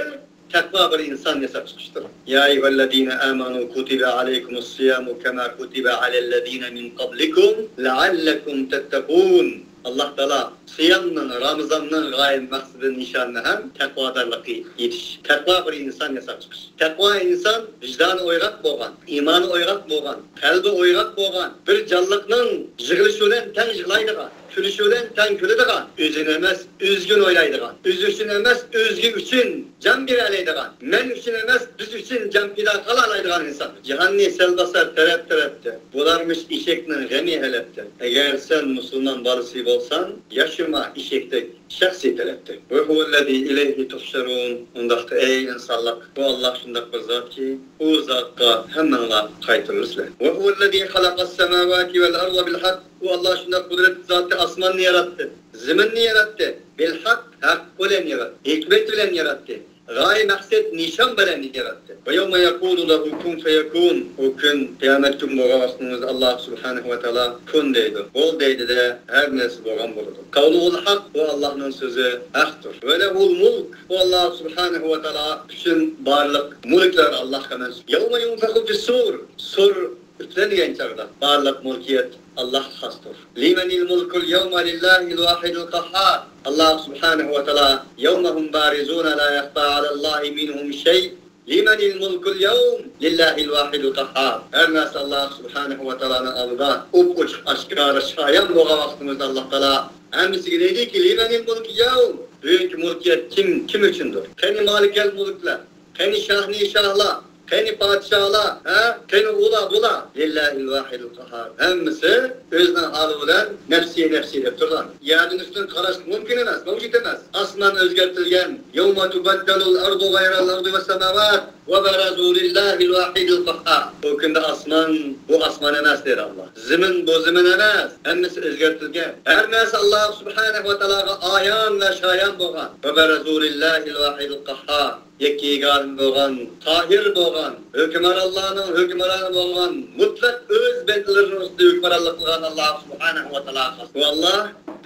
تەقۋا بىر ئىنسان ياساپ چىقىشتۇر. يا ئەييۇھەللەزىنە ئامەنۇ كۇتىبە ئەلەيكۇمۇس سىيامۇ كەما كۇتىبە ئەلەللەزىنە مىن قەبلىكۇم لەئەللەكۇم تەتتەقۇن. ئاللاھ تائالا سىيامنىڭ، رامىزاننىڭ غايە مەقسىتى، نىشانى ھەم تەقۋادارلىققا يېتىش. تەقۋا بىر ئىنسان ياساپ چىقىش. تەقۋا ئىنسان ۋىجدانى ئويغاق بولغان، ئىمانى ئويغاق بولغان، قەلبى ئويغاق بولغان، بىر جانلىقنىڭ يىغلىشى بىلەن تەڭ يىغلايدىغان، كۈلۈشى بىلەن تەڭ كۈلىدىغان، ئۆزىنى ئەمەس، ئۆزگىنى ئويلايدىغان، ئۆزى ئۈچۈن ئەمەس، ئۆزگە ئۈچۈن جان بېرەلەيدىغان، مەن ئۈچۈن ئەمەس، بىز ئۈچۈن جان پىدا قىلالايدىغان ئىنسان. جاھاننى سەل باسار تەرەپ-تەرەپتە، بولارمىش ئېشەكنىڭ غېمى ھەلەپتە. ئەگەر سەن مۇسۇلمان بالىسى بولساڭ، ياشىما ئېشەكتەك شەخسىي تەرەپتە. ۋە ھۇۋەللەزى ئىلەيھى تۇھشەرۇن. ئۇنداقتا، ئەي ئىنسانلار، بۇ ئاللاھ شۇنداق بىر زاتكى، ئۇ زاتقا ھەممىڭلار قايتۇرۇلىسىلەر. ۋە ھۇۋەللەزى خەلەقەس سەماۋاتى ۋەل ئەرزە بىل ھەق. ئۇ ئاللاھ شۇنداق قۇدرەتلىك زاتتى، ئاسماننى ياراتتى، زېمىننى ياراتتى. بىل ھەق، ھەق بىلەن ياراتتى، ھېكمەت بىلەن ياراتتى. غايە مەقسەت نىشان بىلەن ياراتتى. ۋە يەۋمە يەقۇلۇ لەھۇ كۇن فەيەكۇن. ئۇ كۈن، قىيامەت كۈن بولغان ۋاقتىمىزدا ئاللاھ سۇبھانەھۇ ۋە تائالا كۈن دەيدۇ، بول دەيدۇ-دە، ھەر نەرسە بولغان بولىدۇ. قەۋلۇھۇل ھەق، بۇ ئاللاھنىڭ سۆزى ھەقتۇر. ۋە لەھۇل مۇلك، بۇ ئاللاھ سۇبھانەھۇ ۋە تائالا ئۈچۈن بارلىق مۈلۈكلەر ئاللاھقا مەنسۇپ. يەۋمە يۇنفەخۇ فىسسۇر، سۇر ئۈپلەنگەن چاغدا بارلىق مۈلكىيەت ئاللاھقا خاستۇر. لىمەنىل مۇلكۇل يەۋمە لىللاھىل ۋاھىدىل قەھھار. ئاللاھ سۇبھانەھۇ ۋە تائالا، يەۋمە ھۇم بارىزۇنە لا يەخفا ئەلەللاھى مىنھۇم شەي. لىمەنىل مۇلكۇل يەۋم؟ لىللاھىل ۋاھىدىل قەھھار. ھەر نەرسە ئاللاھ سۇبھانەھۇ ۋە تائالانىڭ ئالدىدا ئوپئوچۇق، ئاشكارا، شايان بولغان ۋاقتىمىزدا ئاللاھ تائالا ھەممىسىگە دەيدۇكى، لىمەنىل مۇلكۇل يەۋم؟ بۈگۈنكى مۇلكىيەت كىم، كىم ئۈچۈندۇر؟ قېنى مالىكەل مۇلكلار؟ قېنى شاھنى شاھلار؟ قېنى پادىشاھلار؟ ھە؟ قېنى ئۇلار، بۇلار؟ لىللاھىل ۋاھىدىل قەھھار. ھەممىسى ئۆزىنىڭ ھالى بىلەن نەپسى، نەپسى دەپ تۇرغان. يەردىن ئۈستۈن قاراشقا مۇمكىن ئەمەس، مەۋجۇت ئەمەس. ئاسمان ئۆزگەرتىلگەن. يەۋمە تۇبەددەلۇل ئەرزۇ غەيرەل ئەرزى ۋەسسەماۋات. وبرزوا لله الواحد القهار. ئۇ كۈندە ئاسمان بۇ ئاسمان ئەمەس، دەيدۇ ئاللا. زېمىن بۇ زېمىن ئەمەس، ھەممىسى ئۆزگەرتىلگەن. ھەر نەرسە ئاللا سۇبھانەھۇ ۋە تائالاغا ئايان ۋە شايان بولغان. وبرزوا لله الواحد القهار. يەككە يېگانە بولغان، قاھىر بولغان، ھۆكۈمرانلارنىڭ ھۆكۈمرانى بولغان، مۇتلەق ئۆز بەندىلىرىنىڭ ئۈستىدە ھۆكۈمرانلىق قىلغان ئاللا سۇبھانەھۇ ۋە تائالاغا خاس. ئۇ ئاللا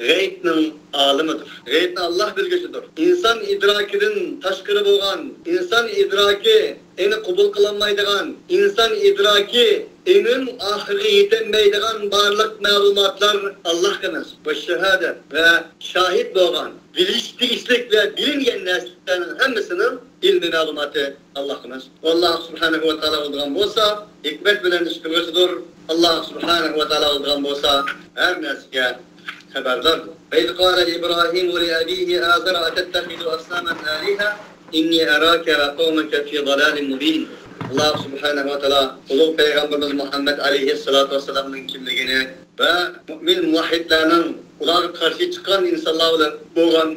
غەيبنىڭ ئالىمىدۇر. غەيبنى ئاللا بىلگۈچىدۇر. ئىنسان ئىدراكىدىن تاشقىرى بولغان، ئىنسان ئىدراكى ئېنى قوبۇل قىلالمايدىغان، ئىنسان ئىدراكى ئېنىڭ ئاخىرىغا يېتەلمەيدىغان بارلىق مەلۇماتلار ئاللاغا خاس. ۋە شاھادە ۋە شاھىت بولغان، بىلىش تېگىشلىك ۋە بىلىنگەن نەرسىلەرنىڭ ھەممىسىنىڭ ئىلمىي مەلۇماتى ئاللاغا خاس. ئاللا سۇبھانەھۇ ۋە تائالا بولىدىغان بولسا، ھېكمەت بىلەن ئىش قىلغۇچىدۇر. ئاللا سۇبھانەھۇ ۋە تائالا بولىدىغان بولسا، ھەر نەرسىگە خەۋەرداردۇر. وإذ قال إبراهيم لأبيه آزر أتتخذ أصناما آلهة إني أراك وقومك في ضلال مبين. ئاللا سۇبھانەھۇ ۋە تائالا ئۇلۇغ پەيغەمبىرىمىز مۇھەممەد ئەلەيھىسسالاتۇ ۋەسسالامنىڭ كىملىكىنى ۋە مۇئمىن مۇۋەھھىدلەرنىڭ ئۇلارغا قارشى چىققان ئىنسانلار بىلەن بولغان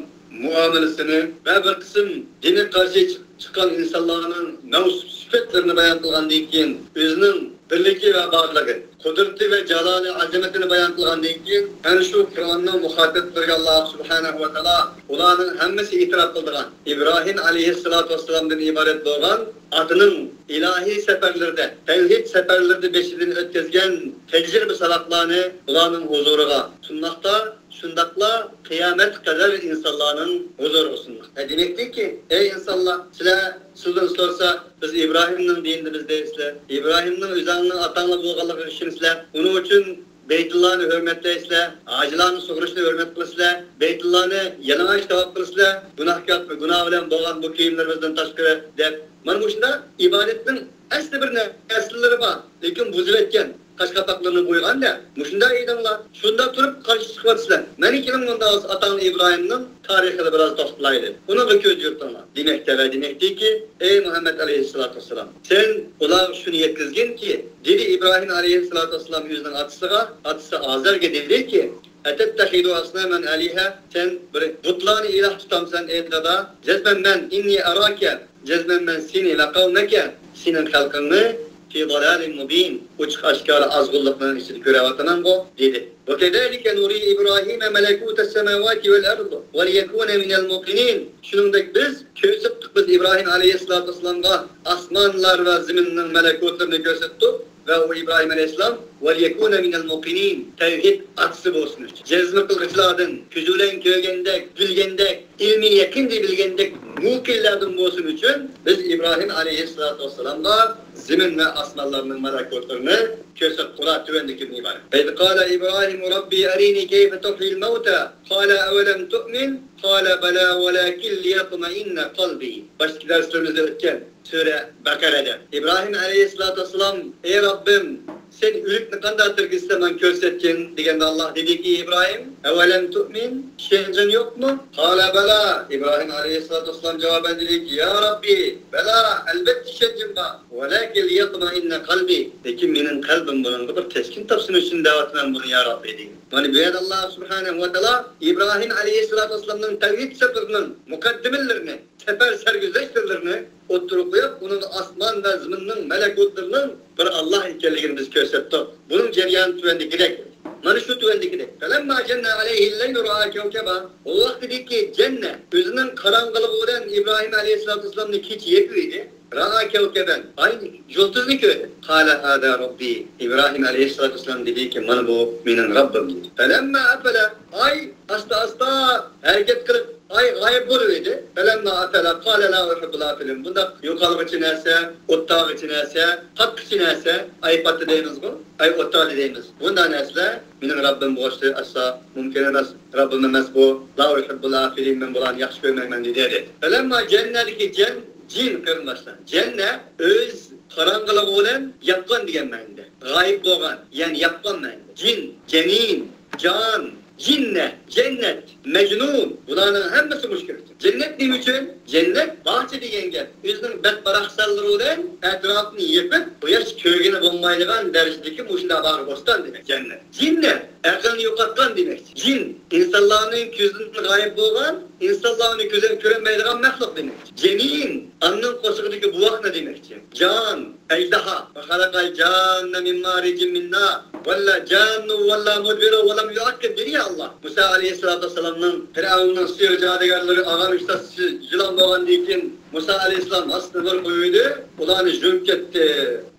مۇئامىلىسىنى ۋە بىر قىسىم دىنىي قارشى چىق-، چىققان ئىنسانلارنىڭ مەۋسۇپ سۈپەتلىرىنى بايان قىلغاندىن كېيىن، ئۆزىنىڭ بىرلىكى ۋە بارلىقى، قۇدرىتى ۋە جالالى ئازىمىتىنى بايان قىلغاندىن كېيىن، ئەنە شۇ قۇرئاننىڭ مۇخاتىپلىرىگە ئاللا سۇبھانەھۇ ۋە تائالا ئۇلارنىڭ ھەممىسى ئېتىراپ قىلىدىغان ئىبراھىم ئەلەيھىسسالاتۇ ۋەسسالامدىن ئىبارەت بولغان ئاتىنىڭ ئىلاھىي سەپەرلىرىدە، تەۋھىد سەپەرلىرىدە بېشىدىن ئۆتكۈزگەن تەجرىبە ساۋاقلارنى ئۇلارنىڭ ھۇزۇرىغا سۇنماقتا، شۇنداقلا قىيامەتكە قەدەر ئىنسانلارنىڭ ھۇزۇرىغا سۇنماقتا. دېمەكتىكى، ئەي ئىنسانلار، سىلەر سىزدىن سورىسا، بىز ئىبراھىمنىڭ دىنىدىمىز دەيسىلەر. ئىبراھىمنىڭ ئۆزۈڭنىڭ ئاتاڭلار بولغانلىقىغا ئىشىنىسىلەر. ئۇنىڭ ئۈچۈن بەيتۇللانى ھۆرمەتلەيسىلەر، ھاجىلارنى سۇغۇرۇشنى ھۆرمەت قىلىسىلەر، بەيتۇللانى يالىڭاچ تاۋاپ قىلىسىلەر، گۇناھكار، گۇناھ بىلەن بولغان بۇ كىيىملىرىمىزدىن تاشقىرى دەپ، مانا مۇشۇنداق ئىبادەتنىڭ ئەسلى بىر نەرسىلىرى بار، لېكىن بۇزۇۋەتكەن، قاچا-قاپاقلىرىنى قويغان-دە. مۇشۇنداق ئىدىڭلار، شۇندا تۇرۇپ قارشى چىقىۋاتىسىلەر. مانا كېلىڭ مۇنداق بولسا ئاتاڭ ئىبراھىمنىڭ تارىخىدا بىراز توختىلايلى. ئۇنىڭغا كۆز يۈرتۈڭلار. دېمەكتە ۋە دېمەكتىكى، ئەي مۇھەممەد ئەلەيھىسسالاتۇ ۋەسسالام، سەن ئۇلارغا شۇنى يەتكۈزگىنكى، دېدى ئىبراھىم ئەلەيھىسسالاتۇ ۋەسسالام ئۆزىنىڭ ئاتىسىغا، ئاتىسى ئازەرگە دېدىكى، أتتخذ أصناما آلهة، سەن بىر بۇتلارنى ئىلاھ تۇتامسەن، ئەي دادا؟ جەزمەن مەن، إني أراك، جەزمەن مەن سېنى ۋە قەۋمەك، سېنىڭ خەلقىڭنى في ضلال مبين، ئوچۇق ئاشكارا ئازغۇنلۇقنىڭ ئىچىدە كۆرۈۋاتىمەنغۇ، دېدى. وكذلك نري إبراهيم ملكوت السماوات والأرض وليكون من الموقنين. شۇنىڭدەك بىز كۆرسەتتۇق بىز ئىبراھىم ئەلەيھىسسالاتۇ ۋەسسالامغا ئاسمانلار ۋە زېمىننىڭ مەلەكۇتلىرىنى كۆرسەتتۇق ۋە ئۇ ئىبراھىم ئەلەيھىسسالام وليكون من الموقنين، تەۋھىد ئاتىسى بولسۇن ئۈچۈن. جەزم قىلغۇچىلاردىن، كۆزى بىلەن كۆرگەندەك، بىلگەندەك، ئىلمىي يەقىندە بىلگەندەك مۇقىنلاردىن بولسۇن ئۈچۈن بىز ئىبراھىم ئەلەيھىسسالاتۇ ۋەسسالامغا زېمىن ۋە ئاسمانلارنىڭ مەلەكۇتلىرىنى كۆرسەتتۇق. ئۇلار تۆۋەندىكىدىن ئىبارەت. وإذ قال إبراهيم رب أرني كيف تحيي الموتى قال أولم تؤمن قال بلى ولكن ليطمئن قلبي. باشتىكى دەرسلىرىمىزدە ئۆتكەن سۈرە بەقەرەدە ئىبراھىم ئەلەيھىسسالاتۇ ۋەسسالام، ئەي رەببىم، سەن ئۆلۈكنى قانداق تىرگىزسەن ماڭا كۆرسەتكىن، دېگەندە ئاللا دېدىكى، ئىبراھىم، أولم تؤمن، ئىشەنچىڭ يوقمۇ؟ قال بلى، ئىبراھىم ئەلەيھىسسالاتۇ ۋەسسالام جاۋابەن دېدىكى، يا رەببى، بەلى، ئەلۋەتتە ئىشەنچىم بار. ولكن ليطمئن قلبي، لېكىن مېنىڭ قەلبىم بۇنىڭغا بىر تەسكىن تاپسۇن ئۈچۈن دەۋاتىمەن بۇنى، يا رەببى، دېگەن. مانا بۇ يەردە ئاللا سۇبھانەھۇ ۋە تائالا ئىبراھىم ئەلەيھىسسالاتۇ ۋەسسالامنىڭ تەۋھىد سەپىرىنىڭ مۇقەددىمىلىرىنى، سەپەر سەرگۈزەشتلىرىنى ئوتتۇرىغا قويۇپ، ئۇنىڭ ئاسمان ۋە زېمىننىڭ مەلەكۇتلىرىنىڭ بىر ئاللا ئىكەنلىكىنى بىز كۆرسەتتۇق. بۇنىڭ جەريانى تۆۋەندىكىدەك. مانا شۇ تۆۋەندىكىدەك. فلما جن عليه الليل رأى كوكبا. ئۇ ۋاقتىدىكى جەننە، ئۆزىنىڭ قاراڭغۇلۇقى بىلەن ئىبراھىم ئەلەيھىسسالاتۇ ۋەسسالامنى كېچە يېپىۋىدى. رأى كوكبا، ئاي، يۇلتۇزنى كۆردى. قال هذا ربي. ئىبراھىم ئەلەيھىسسالاتۇ ۋەسسالام دېدىكى، مانا بۇ مېنىڭ رەببىم، دېدى. فلما أفل، ئاي ئاستا-ئاستا ھەرىكەت قىلىپ، ئاي غايىب بولۇۋىدى. فلما أفل قال لا أحب الآفلين. بۇنداق يوقالغۇچى نەرسە، ئوتتاغىچى نەرسە، پاتقۇچى نەرسە، ئاي پاتتى دەيمىزغۇ، ئاي ئوتتالى دەيمىز. بۇنداق نەرسىلەر مېنىڭ رەببىم بولۇشى ئەسلا مۇمكىن ئەمەس، رەببىم ئەمەس بۇ. لا أحب الآفلين، مەن بۇلارنى ياخشى كۆرمەيمەن، دېدى. فلما جندىكى جەن، جىن قېرىنداشلار. جەننە ئۆز قاراڭغۇلۇقى بىلەن ياپقان دېگەن مەنىدە. غايىب بولغان، يەنى ياپقان مەنىدە. جىن، جەنىن، جان، جىننە، جەننەت، مەجنۇن. بۇلارنىڭ ھەممىسى مۇشۇ كىرىدۇ. جەننەت نېمە ئۈچۈن؟ جەننەت باغچە دېگەن گەپ. ئۆزىنىڭ بەت باراقسانلىرى بىلەن ئەتراپنى يېپىپ، قۇياش كۆرگىلى بولمايدىغان دەرىجىدىكى مۇشۇنداق باغ بوستان دېمەك، جەننەت. جىننە، ئەقىلنى يوقاتقان دېمەك. جىن، ئىنسانلارنىڭ كۆزىدىن غايىب بولغان، ئىنسانلار ئۇنى كۆزى بىلەن كۆرەلمەيدىغان مەخلۇق دېمەك. جەنىن، ئاننىڭ قوشىقىدىكى بوۋاق نېمە دېمەكچى؟ جان، ئەجدىھا. وخلق الجان من مارج من نار. ولى جان ولى مدبرا ولم يعقب دېدى يا ئاللا. مۇسا ئەلەيھىسسالاتۇ ۋەسسالامنىڭ پىرئەۋننىڭ سېھىر جادۇگەرلىرى ئالغان ئۈچ تال يىلان بولغاندىن كېيىن، مۇسا ئەلەيھىسسالام ئاستىغا بىر قويۇۋىدى، ئۇلارنى يۇيۇپ كەتتى.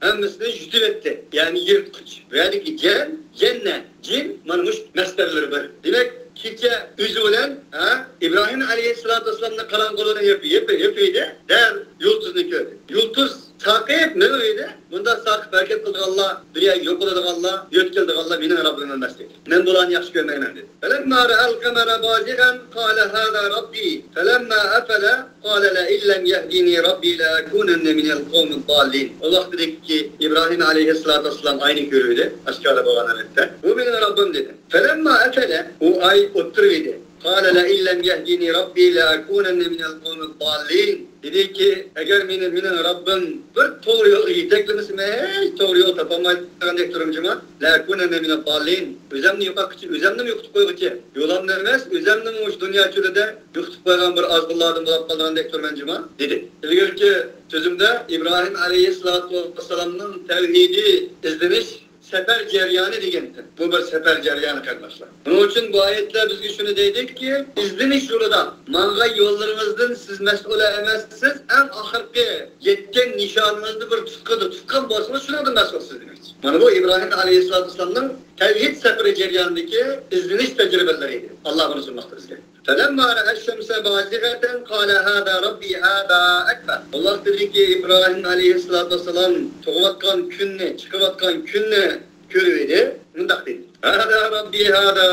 ھەممىسىنى يۇتۇۋەتتى. يەنى يىرتقۇچ. بۇ يەردىكى جەن، جەننە، جىن، مانا مۇشۇ مەسدەرلىرى بىر. دېمەك، كېچە ئۆزى بىلەن، ھە، ئىبراھىم ئەلەيھىسسالاتۇ ۋەسسالامنى قاراڭغۇلۇقنى يېپىۋىدى، دەل يۇلتۇزنى كۆردى. يۇلتۇز ساقىپ مېڭىۋىدى. بۇنداق ساقىپ ھەرىكەت قىلىدىغانلار، بىر يەرگە يوقىلىدىغانلار، يۆتكىلىدىغانلار مېنىڭ رەببىم ئەمەس دېدى. مەن بۇلارنى ياخشى كۆرمەيمەن دېدى. فلما رأى القمر بازغا قال هذا ربي فلما أفل قال لئن لم يهدني ربي لأكونن من القوم الضالين. ئۇ ۋاقىتتىكى ئىبراھىم ئەلەيھىسسالاتۇ ۋەسسالام ئاينى كۆرۈۋىدى، ئاشكارا بولغان ھالەتتە. بۇ مېنىڭ رەببىم دېدى. فلما أفل، ئۇ ئاي ئوتتۇرىۋىدى. قال لئن لم يهدني ربي لأكونن من القوم الضالين. دېدىكى، ئەگەر مېنى مېنىڭ رەببىم بىر توغرا يولغا يېتەكلىمىسە، مەن ھېچ توغرا يول تاپالمايدىغاندەك تۇرۇمچىما؟ لأكونن من الضالين. ئۆزۈمنى يوقاتقۇچە ئۆزۈمنىمۇ يوقىتىپ قويغۇچى. يولۇمنى ئەمەس، ئۆزۈمنىمۇ مۇشۇ دۇنيا چۆلىدە يوقىتىپ قويغان بىر ئازغۇنلاردىن بولاپ قالىدىغاندەك تۇرمەنچىما؟ دېدى. ئىلگىرىكى سۆزۈمدە ئىبراھىم ئەلەيھىسسالاتۇ ۋەسسالامنىڭ تەۋھىدىي ئىزدىنىش سەپەر جەريانى دېگەنتى. بۇ بىر سەپەر جەريانى، قېرىنداشلار. بۇنىڭ ئۈچۈن بۇ ئايەتلەر بىزگە شۇنى دەيدۇكى، ئىزدىنىش يولىدا ماڭغان يوللىرىڭىزدىن سىز مەسئۇل ئەمەسسىز، ئەڭ ئاخىرقى يەتكەن نىشانىڭىزنى بىر تۇتقىدە تۇتقان بولسىڭىز، شۇنىڭدىن مەسئۇلسىز دېمەكچى. مانا بۇ ئىبراھىم ئەلەيھىسسالاتۇ ۋەسسالامنىڭ تەۋھىد سەپىرى جەريانىدىكى ئىزدىنىش تەجرىبىلىرى ئىدى. ئاللا بۇنى سۇنماقتا بىزگە. فلما رأى الشمس بازغة قال هذا ربي هذا أكبر. ئاللا دېدىكى، ئىبراھىم ئەلەيھىسسالاتۇ ۋەسسالام تۇغۇۋاتقان كۈننى، چىقىۋاتقان كۈننى كۆرۈۋىدى. مۇنداق دېدى. هذا ربي هذا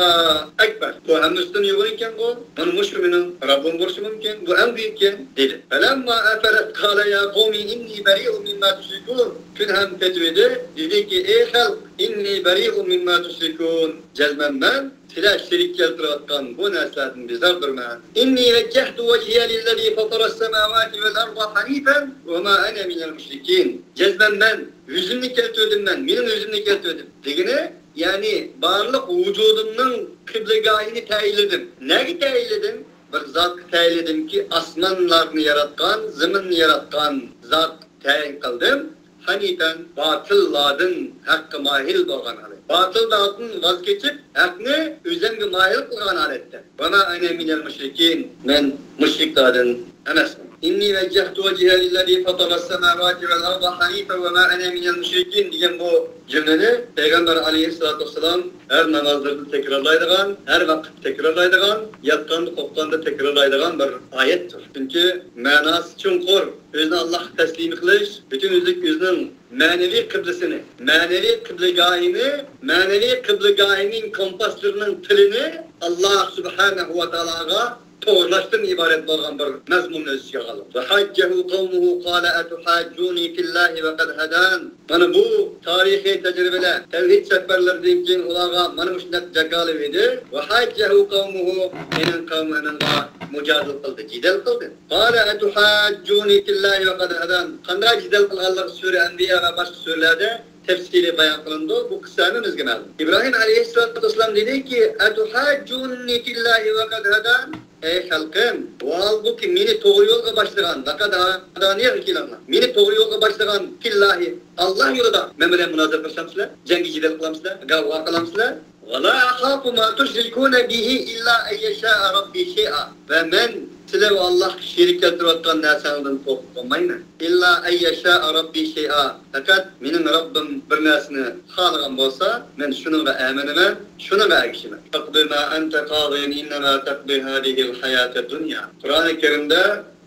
أكبر. بۇ ھەممىسىدىن يۇقىرى ئىكەنغۇ. مانا مۇشۇ مېنىڭ رەببىم بولۇشى مۇمكىن. بۇ ئەڭ بۈيۈك ئىكەن، دېدى. فلما أفلت قال يا قوم إني بريء مما تشركون. كۈن ھەم پېتىۋىدى. دېدىكى، ئەي خەلق، إني بريء مما تشركون. جەزمەن مەن سىلەر شېرىك كەلتۈرۈۋاتقان بۇ نەرسىلەردىن بىزاردۇرمەن. إني وجهت وجهي للذي فطر السماوات والأرض حنيفا وما أنا من المشركين. جەزمەن مەن يۈزۈمنى كەلتۈردۈم، مەن، مېنىڭ يۈزۈمنى كەلتۈردۈم دېگىنى، يەنى بارلىق ۋۇجۇدۇمنىڭ قىبلىگاھىنى تەيىنلىدىم. نەگە تەيىنلىدىم؟ بىر زاتقا تەيىنلىدىمكى، ئاسمانلارنى ياراتقان، زېمىننى ياراتقان زات تەيىن قىلدىم. ھەنىفەن، باتىللاردىن ھەققە مايىل بولغان ھالەت. باتىللاردىن ۋاز كېچىپ، ھەقنى ئۆزۈمگە مايىل قىلغان ھالەتتە. وما أنا من المشركين. مەن مۇشرىكلاردىن ئەمەسمەن. إني وجهت وجهي للذي فطر السماوات والأرض حنيفا وما أنا من المشركين دېگەن بۇ جۈملىنى پەيغەمبەر ئەلەيھىسسالاتۇ ۋەسسالام ھەر نامازلىرىدا تەكرارلايدىغان، ھەر ۋاقىت تەكرارلايدىغان، ياتقاندا، قوپقاندا تەكرارلايدىغان بىر ئايەتتۇر. چۈنكى مەناسى چوڭقۇر. ئۆزىنى ئاللاھقا تەسلىم قىلىش، پۈتۈن ئۆزلۈك ئۆزىنىڭ مەنىۋى قىبلىسىنى، مەنىۋى قىبلىگاھىنى، مەنىۋى قىبلىگاھىنىڭ كومپاسلىرىنىڭ تىلىنى ئاللاھ سۇبھانەھۇ ۋە تائالاغا توغرىلاشتىن ئىبارەت بولغان بىر مەزمۇننى ئۆز ئىچىگە ئالغان. وحاجه قومه قال أتحاجوني في الله وقد هدان. مانا بۇ تارىخىي تەجرىبىلەر، تەۋھىد سەپەرلىرىدىن كېيىن ئۇلارغا مانا مۇشۇنداق جاكارلىۋىدى. وحاجه قومه، مېنىڭ قەۋمىم مېنىڭغا مۇجادىلە قىلدى، جېدەل قىلدى. قال أتحاجوني في الله وقد هدان. قانداق جېدەل قىلغانلىقى سۈرە ئەنبىيا ۋە باشقا سۈرىلەردە تەپسىلىي بايان قىلىنىدۇ. بۇ قىسسە ھەممىمىزگە مەلۇم. ئىبراھىم ئەلەيھىسسالاتۇ ۋەسسالام دېدىكى، أتحاجوني في الله وقد هدان. ئەي خەلقىم، ھالبۇكى مېنى توغرا يولغا باشلىغان، لەقەد ھادانىيەگە كېلىڭلار. مېنى توغرا يولغا باشلىغان فىللاھى، ئاللاھ يولىدا مەن بىلەن مۇنازىرە قىلىشامسىلەر؟ جەڭگى جېدەل قىلامسىلەر؟ گاۋا قىلامسىلەر؟ ولا أخاف ما تشركون به إلا أن يشاء ربي شيئا. ۋە مەن سىلەر ۋە ئاللاھقا شېرىك كەلتۈرۈۋاتقان نەرسەڭدىن قورقۇپ بولمايمەن. إلا أن يشاء ربي شيئا. پەقەت مېنىڭ رەببىم بىر نەرسىنى خالىغان بولسا، مەن شۇنىڭغا ئەمىنىمەن، شۇنىڭغا ئەگىشىمەن. اقض ما أنت قاض إنما تقضي هذه الحياة الدنيا. قۇرئانى كەرىمدە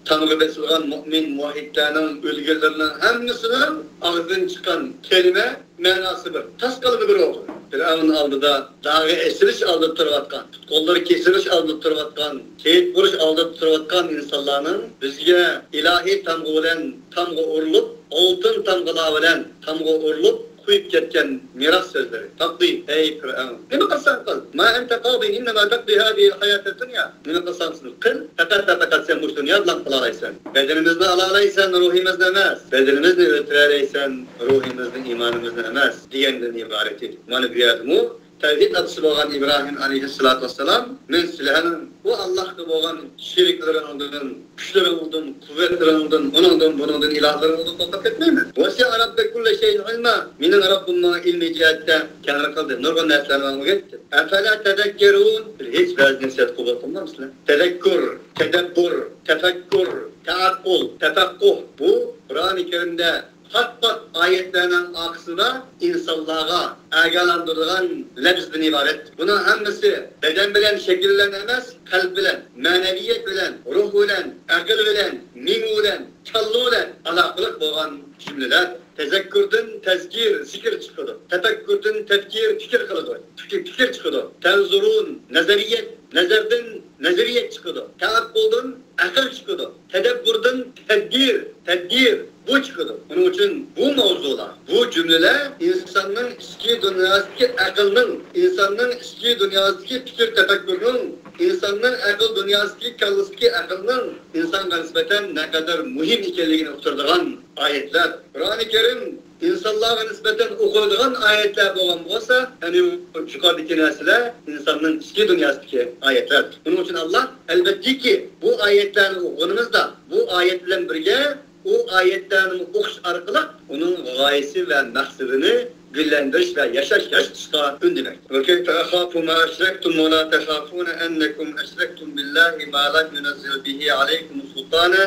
تامغا بېسىلغان مۆمىن مۇۋەھھىدلەرنىڭ، ئۆلگەنلەرنىڭ ھەممىسىنىڭ ئاغزىدىن چىققان كەلىمە مەناسى بىر، تاس قالىدۇ بىر ئوغۇل. پىرئەۋن ئالدىدا، داغا ئېسىلىش ئالدىدا تۇرۇۋاتقان، پۇت-قوللىرى كېسىلىش ئالدىدا تۇرۇۋاتقان، شېھىت بولۇش ئالدىدا تۇرۇۋاتقان ئىنسانلارنىڭ بىزگە ئىلاھىي تامغا بىلەن تامغا ئۇرۇلۇپ، ئالتۇن تامغىلار بىلەن تامغا ئۇرۇلۇپ قويۇپ كەتكەن مىراس سۆزلىرى. تەقدى، ئەي پىرئەۋن، نېمە قىلساڭ قىل. ما أنت قاض إنما تقضي هذه الحياة الدنيا. نېمە قىلساڭ قىل، پەقەت ۋە پەقەت سەن مۇشۇ دۇنيا بىلەن قىلالايسەن. بەدىنىمىزنى ئالالايسەن، روھىمىزنى ئەمەس. بەدىنىمىزنى ئۆلتۈرەلەيسەن، روھىمىزنى، ئىمانىمىزنى ئەمەس، دېگەندىن ئىبارەت ئىدى. مانا بۇ يەردىمۇ تەۋھىد ئاتىسى بولغان ئىبراھىم ئەلەيھىسسالاتۇ ۋەسسالام، مەن سىلەرنىڭ ئۇ بۇ ئاللاھقا بولغان شېرىكلىرىڭدىن، كۈچلىرىڭدىن، قۇۋۋەتلىرىڭدىن، ئۇنىڭدىن، بۇنىڭدىن، ئىلاھلىرىڭدىن توختاپ كەتمەيمەن. وسع ربي كل شيء علما. مېنىڭ رەببىم ماڭا ئىلمىي جەھەتتە كەڭرى قىلدى. نۇرغۇن نەرسىلەرنى ماڭا ئۆگەتتى. أفلا تذكرون. ھېچ ۋەز نەسىھەت قوبۇل قىلمامسىلەر؟ تەزەككۇر، تەدەببۇر، تەپەككۇر، تەئەققۇل، تەپەققۇھ. بۇ قۇرئانى كەرىمدە پات-پات ئايەتلەرنىڭ ئارقىسىدا ئىنسانلارغا ئاگاھلاندۇرىدىغان لەپزدىن ئىبارەت. بۇنىڭ ھەممىسى بەدەن بىلەن شەكىللەن ئەمەس، قەلب بىلەن، مەنەۋىيەت بىلەن، روھ بىلەن، ئەقىل بىلەن، مېڭە بىلەن، كاللا بىلەن ئالاقىلىق بولغان جۈملىلەر. تەزەككۇردىن تەزكىر، زىكىر چىقىدۇ. تەپەككۇردىن تەپكىر، پىكىر قىلىدۇ. پىكىر، پىكىر چىقىدۇ. تەنزۇرۇن، نەزەرىيەت، نەزەردىن نەزەرىيەت چىقىدۇ. تەئەققۇلدىن ئەقىل چىقىدۇ. تەدەببۇردىن تەدبىر، تەدبىر، بۇ چىقىدۇ. ئۇنىڭ ئۈچۈن بۇ ماۋزۇلار، بۇ جۈملىلەر ئىنساننىڭ ئىچكى دۇنياسىدىكى ئەقىلنىڭ، ئىنساننىڭ ئىچكى دۇنياسىدىكى پىكىر تەپەككۇرنىڭ، ئىنساننىڭ ئەقىل دۇنياسىدىكى، كاللىسىدىكى ئەقىلنىڭ ئىنسانغا نىسبەتەن نەقەدەر مۇھىم ئىكەنلىكىنى ئۇقتۇرىدىغان ئايەتلەر. قۇرئانى كەرىم ئىنسانلارغا نىسبەتەن ئوقۇلىدىغان ئايەتلەر بولغان بولسا، ئەنە يۇقىرىدىكى نەرسىلەر ئىنساننىڭ ئىچكى دۇنياسىدىكى ئايەتلەر. بۇنىڭ ئۈچۈن ئاللا، ئەلۋەتتىكى، بۇ ئايەتلەرنى ئوقۇغىنىمىزدا، بۇ ئايەت بىلەن بىرگە ئۇ ئايەتلەرنى ئوقۇش ئارقىلىق ئۇنىڭ غايىسى ۋە مەقسىتىنى گۈللەندۈرۈش ۋە ياشاش، ياشىتىشقا ئۈندىمەكتە. وكيف أخاف ما أشركتم ولا تخافون أنكم أشركتم بالله ما لم ينزل به عليكم سلطانا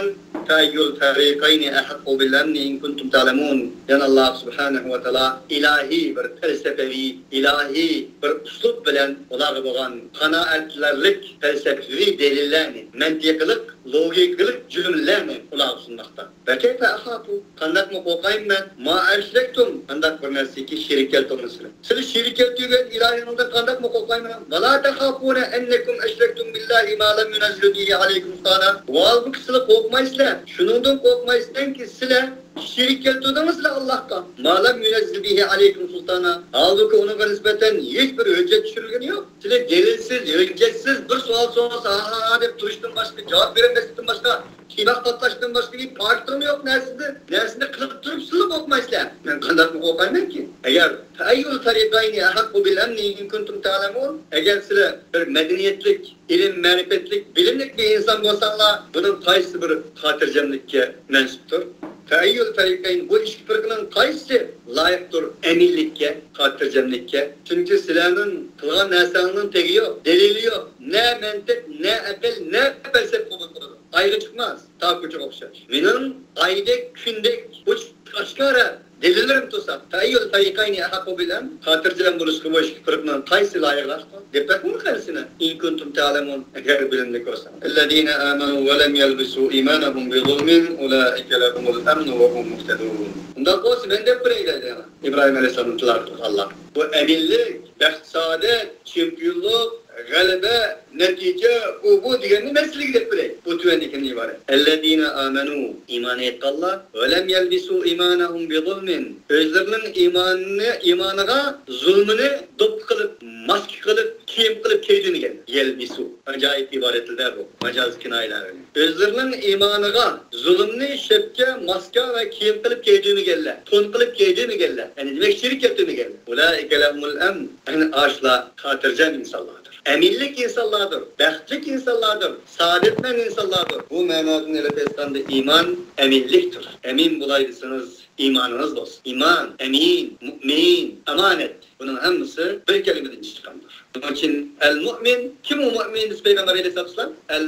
فأي الفريقين أحق بالأمن إن كنتم تعلمون. يەنى ئاللا سۇبھانەھۇ ۋە تائالا ئىلاھىي بىر پەلسەپىۋى، ئىلاھىي بىر ئۇسلۇب بىلەن ئۇلارغا بولغان قانائەتلەرلىك پەلسەپىۋى دەلىللەرنى، مەنتىقلىق، لوگىكىلىق جۈملىلەرنى ئۇلارغا سۇنماقتا. وكيف أخاف، قانداقمۇ قورقايمەن مەن؟ ما أشركتم، قانداق بىر نەرسىگە شېرىك كەلتۈرگەن سىلەر. سىلەر شېرىك كەلتۈرگەن ئىلاھىڭىزدىن قانداقمۇ قورقايمەن مەن؟ ولا تخافون أنكم أشركتم بالله ما لم ينزل به عليكم سلطانا. ھالبۇكى سىلەر قورقمايسىلەر. شۇنىڭدىن قورقمايسىلەركى سىلەر شېرىك كەلتۈردىڭىز سىلەر ئاللاھقا. ما لم ينزل به عليكم سلطانا. ھالبۇكى ئۇنىڭغا نىسبەتەن ھېچ بىر ھۆججەت چۈشۈرۈلگىنى يوق. سىلەر دەلىلسىز، ھۆججەتسىز بىر سوئال سورىسا، ھا، ھا، ھا دەپ تۇرۇشتىن باشقا، جاۋاب بېرەلمەسلىكتىن باشقا، تىماق پاتلاشتىن باشقا بىر پاكىتىڭمۇ يوق نەرسىدە، نەرسىنى قىلىپ تۇرۇپ سىلەر قورقمايسىلەر. مەن قانداقمۇ قورقايمەنكى؟ ئەگەر فأي الفريقين أحق بالأمن إن كنتم تعلمون، ئەگەر سىلەر بىر مەدەنىيەتلىك، ئىلىم-مەرىپەتلىك، بىلىملىك بىر ئىنسان بولساڭلار، بۇنىڭ قايسى بىرى خاتىرجەملىككە مەنسۇپتۇر؟ فأي الفريقين، بۇ ئىككى پىرقىنىڭ قايسىسى لايىقتۇر ئەمىنلىككە، خاتىرجەملىككە؟ چۈنكى سىلەرنىڭ قىلغان نەرسەڭنىڭ تېگى يوق، دەلىلى يوق، نە مەنتىق، نە ئەقىل، نە پەلسەپە قوبۇل قىلىدۇ. ئايغا چىقماس، تا كوچىغا ئوخشاش. مېنىڭ ئايدەك، كۈندەك ئوچۇق ئاشكارا دەلىللىرىم تۇرسا، فأي الفريقين أحق بالأمن، خاتىرجەم بولۇشقا بۇ ئىككى پىرقىنىڭ قايسى لايىقلىقتۇر دەپ بېقىڭ قارىسىنا. إن كنتم تعلمون، ئەگەر بىلىملىك بولساڭ. الذين آمنوا ولم يلبسوا إيمانهم بظلم أولئك لهم الأمن وهم مهتدون. ئۇنداق بولسا مەن دەپ بېرەي دەيدۇ يەنە. ئىبراھىم ئەلەيھىسسالامنى تىلاۋەت قىلغانلار. بۇ ئەمىنلىك، بەخت-سائادەت، چېمپىيونلۇق، غەلىبە، نەتىجە، ئۇ بۇ دېگەننى مەسىلىگە دەپ بېرەي. بۇ تۆۋەندىكىدىن ئىبارەت. الذين آمنوا، ئىمان ئېيتقانلار، ولم يلبسوا إيمانهم بظلم، ئۆزلىرىنىڭ ئىمانىنى، ئىمانىغا زۇلمىنى دوپپا قىلىپ، ماسكا قىلىپ، كىيىم قىلىپ كىيدۈرمىگەن. يەلبىسۇ. ئاجايىپ ئىبارەتلەر بۇ، ماجازىي كىنايىلەر. ئۆزلىرىنىڭ ئىمانىغا زۇلۇمنى شەپكە، ماسكا ۋە كىيىم قىلىپ كىيدۈرمىگەنلەر، تون قىلىپ كىيدۈرمىگەنلەر. يەنى دېمەك، شېرىك كەلتۈرمىگەنلەر. أولئك لهم الأمن. ئەنە ئاشۇلار خاتىرجەم ئىنسانلاردۇر. ئەمىنلىك ئىنسانلاردۇر، بەختلىك ئىنسانلاردۇر، سائادەتمەن ئىنسانلاردۇر. بۇ مەنادىن ئېلىپ ئېيتقاندا ئىمان ئەمىنلىكتۇر. ئەمىن بولاي دېسىڭىز، ئىمانىڭىز بولسۇن. ئىمان، ئەمىن، مۇئمىن، ئامانەت. بۇنىڭ ھەممىسى بىر كەلىمىدىن چىققاندۇر. شۇنىڭ ئۈچۈن ئەل مۇئمىن، كىم ئۇ مۇئمىن دېسە پەيغەمبەر ئەلەيھىسسالام؟ ئەل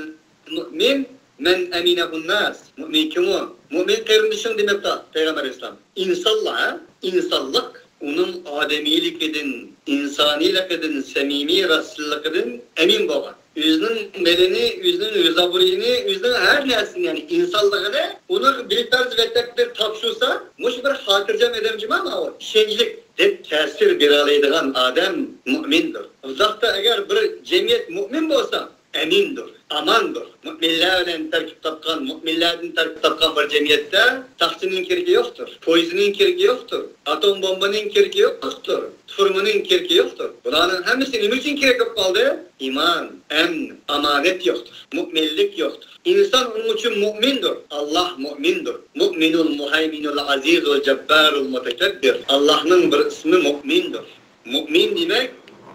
مۇئمىن مەن ئەمىنەھۇنناس. مۇئمىن كىم ئۇ؟ مۇئمىن قېرىندىشىڭ دېمەكتە پەيغەمبەر ئەلەيھىسسالام. ئىنسانلار، ئىنسانلىق ئۇنىڭ ئادەمىيلىكىدىن، ئىنسانىيلىقىدىن، سەمىمىي راستچىللىقىدىن ئەمىن بولغان. ئۆزىنىڭ مېلىنى، ئۆزىنىڭ ئۆز ئابرۇيىنى، ئۆزىنىڭ ھەر نەرسىنى، يەنى ئىنسانلىقىنى ئۇنىڭ بىلپەرز ۋەتەكتە تاپشۇرسا، مۇشۇ بىر خاتىرجەم ئادەم جۇما ماۋۇ، ئىشەنچلىك دەپ تەسىر بېرەلەيدىغان ئادەم مۇئمىندۇر. ئۇنداقتا ئەگەر بىر جەمئىيەت مۇئمىن بولسا، ئەمىندۇر، ئاماندۇر. مۇئمىنلەر بىلەن تەركىب تاپقان، مۇئمىنلەردىن تەركىب تاپقان بىر جەمئىيەتتە تاختىنىڭ كېرىكى يوقتۇر، پويىزنىڭ كېرىكى يوقتۇر، ئاتوم بومبىنىڭ كېرىكى يوقتۇر، تۈرمىنىڭ كېرىكى يوقتۇر. بۇلارنىڭ ھەممىسى نېمە ئۈچۈن كېرەك بولۇپ قالدى؟ ئىمان، ئەمن، ئامانەت يوقتۇر، مۇئمىنلىك يوقتۇر. ئىنسان ئۇنىڭ ئۈچۈن مۇئمىندۇر. ئاللا مۇئمىندۇر. مۇئمىنۇل مۇھەيمىنۇل ئەزىزۇل جەببارۇل مۇتەكەببىر. ئاللانىڭ بىر ئىسمى مۇئمىندۇر. مۇئمىن دېمەك،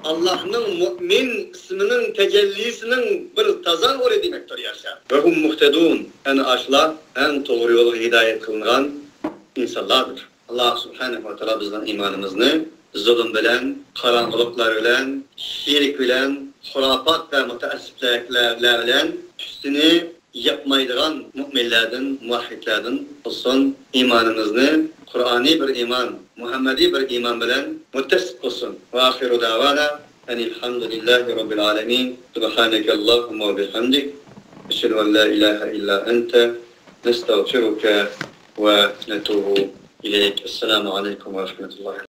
ئاللاھنىڭ مۇئمىن ئىسمىنىڭ تەجەللىسىنىڭ بىر تازا ئورنى دېمەكتۇر، ياشا. ۋە ھۇم مۇھتەدۇن. ئەنە ئاشۇلار ئەڭ توغرا يولغا ھىدايەت قىلىنغان ئىنسانلاردۇر. ئاللاھ سۇبھانەھۇ ۋە تائالا بىزنىڭ ئىمانىمىزنى زۇلۇم بىلەن، قاراڭغۇلۇقلار بىلەن، شىرك بىلەن، خۇراپات ۋە مۇتەئەسسىپلەرلەر بىلەن ئۈستىنى ياپمايدىغان مۇئمىنلەردىن، مۇۋەھھىدلەردىن قىلسۇن. ئىمانىمىزنى قۇرئانىي بىر ئىمان، مۇھەممەدىي بىر ئىمان بىلەن مۇتتەسىپ قىلسۇن. ۋە ئاخىرۇ دەۋانا ئەنىل ھەمدۇلىللاھى رەببىل ئالەمىن. سۇبھانەكەللاھۇممە ۋە بىھەمدىك. ئەشھەدۇ ئەن لا ئىلاھە ئىللا ئەنتە. نەستەغفىرۇكە ۋە نەتۇبۇ ئىلەيك. ئەسسالامۇ ئەلەيكۇم ۋە رەھمەتۇللاھى.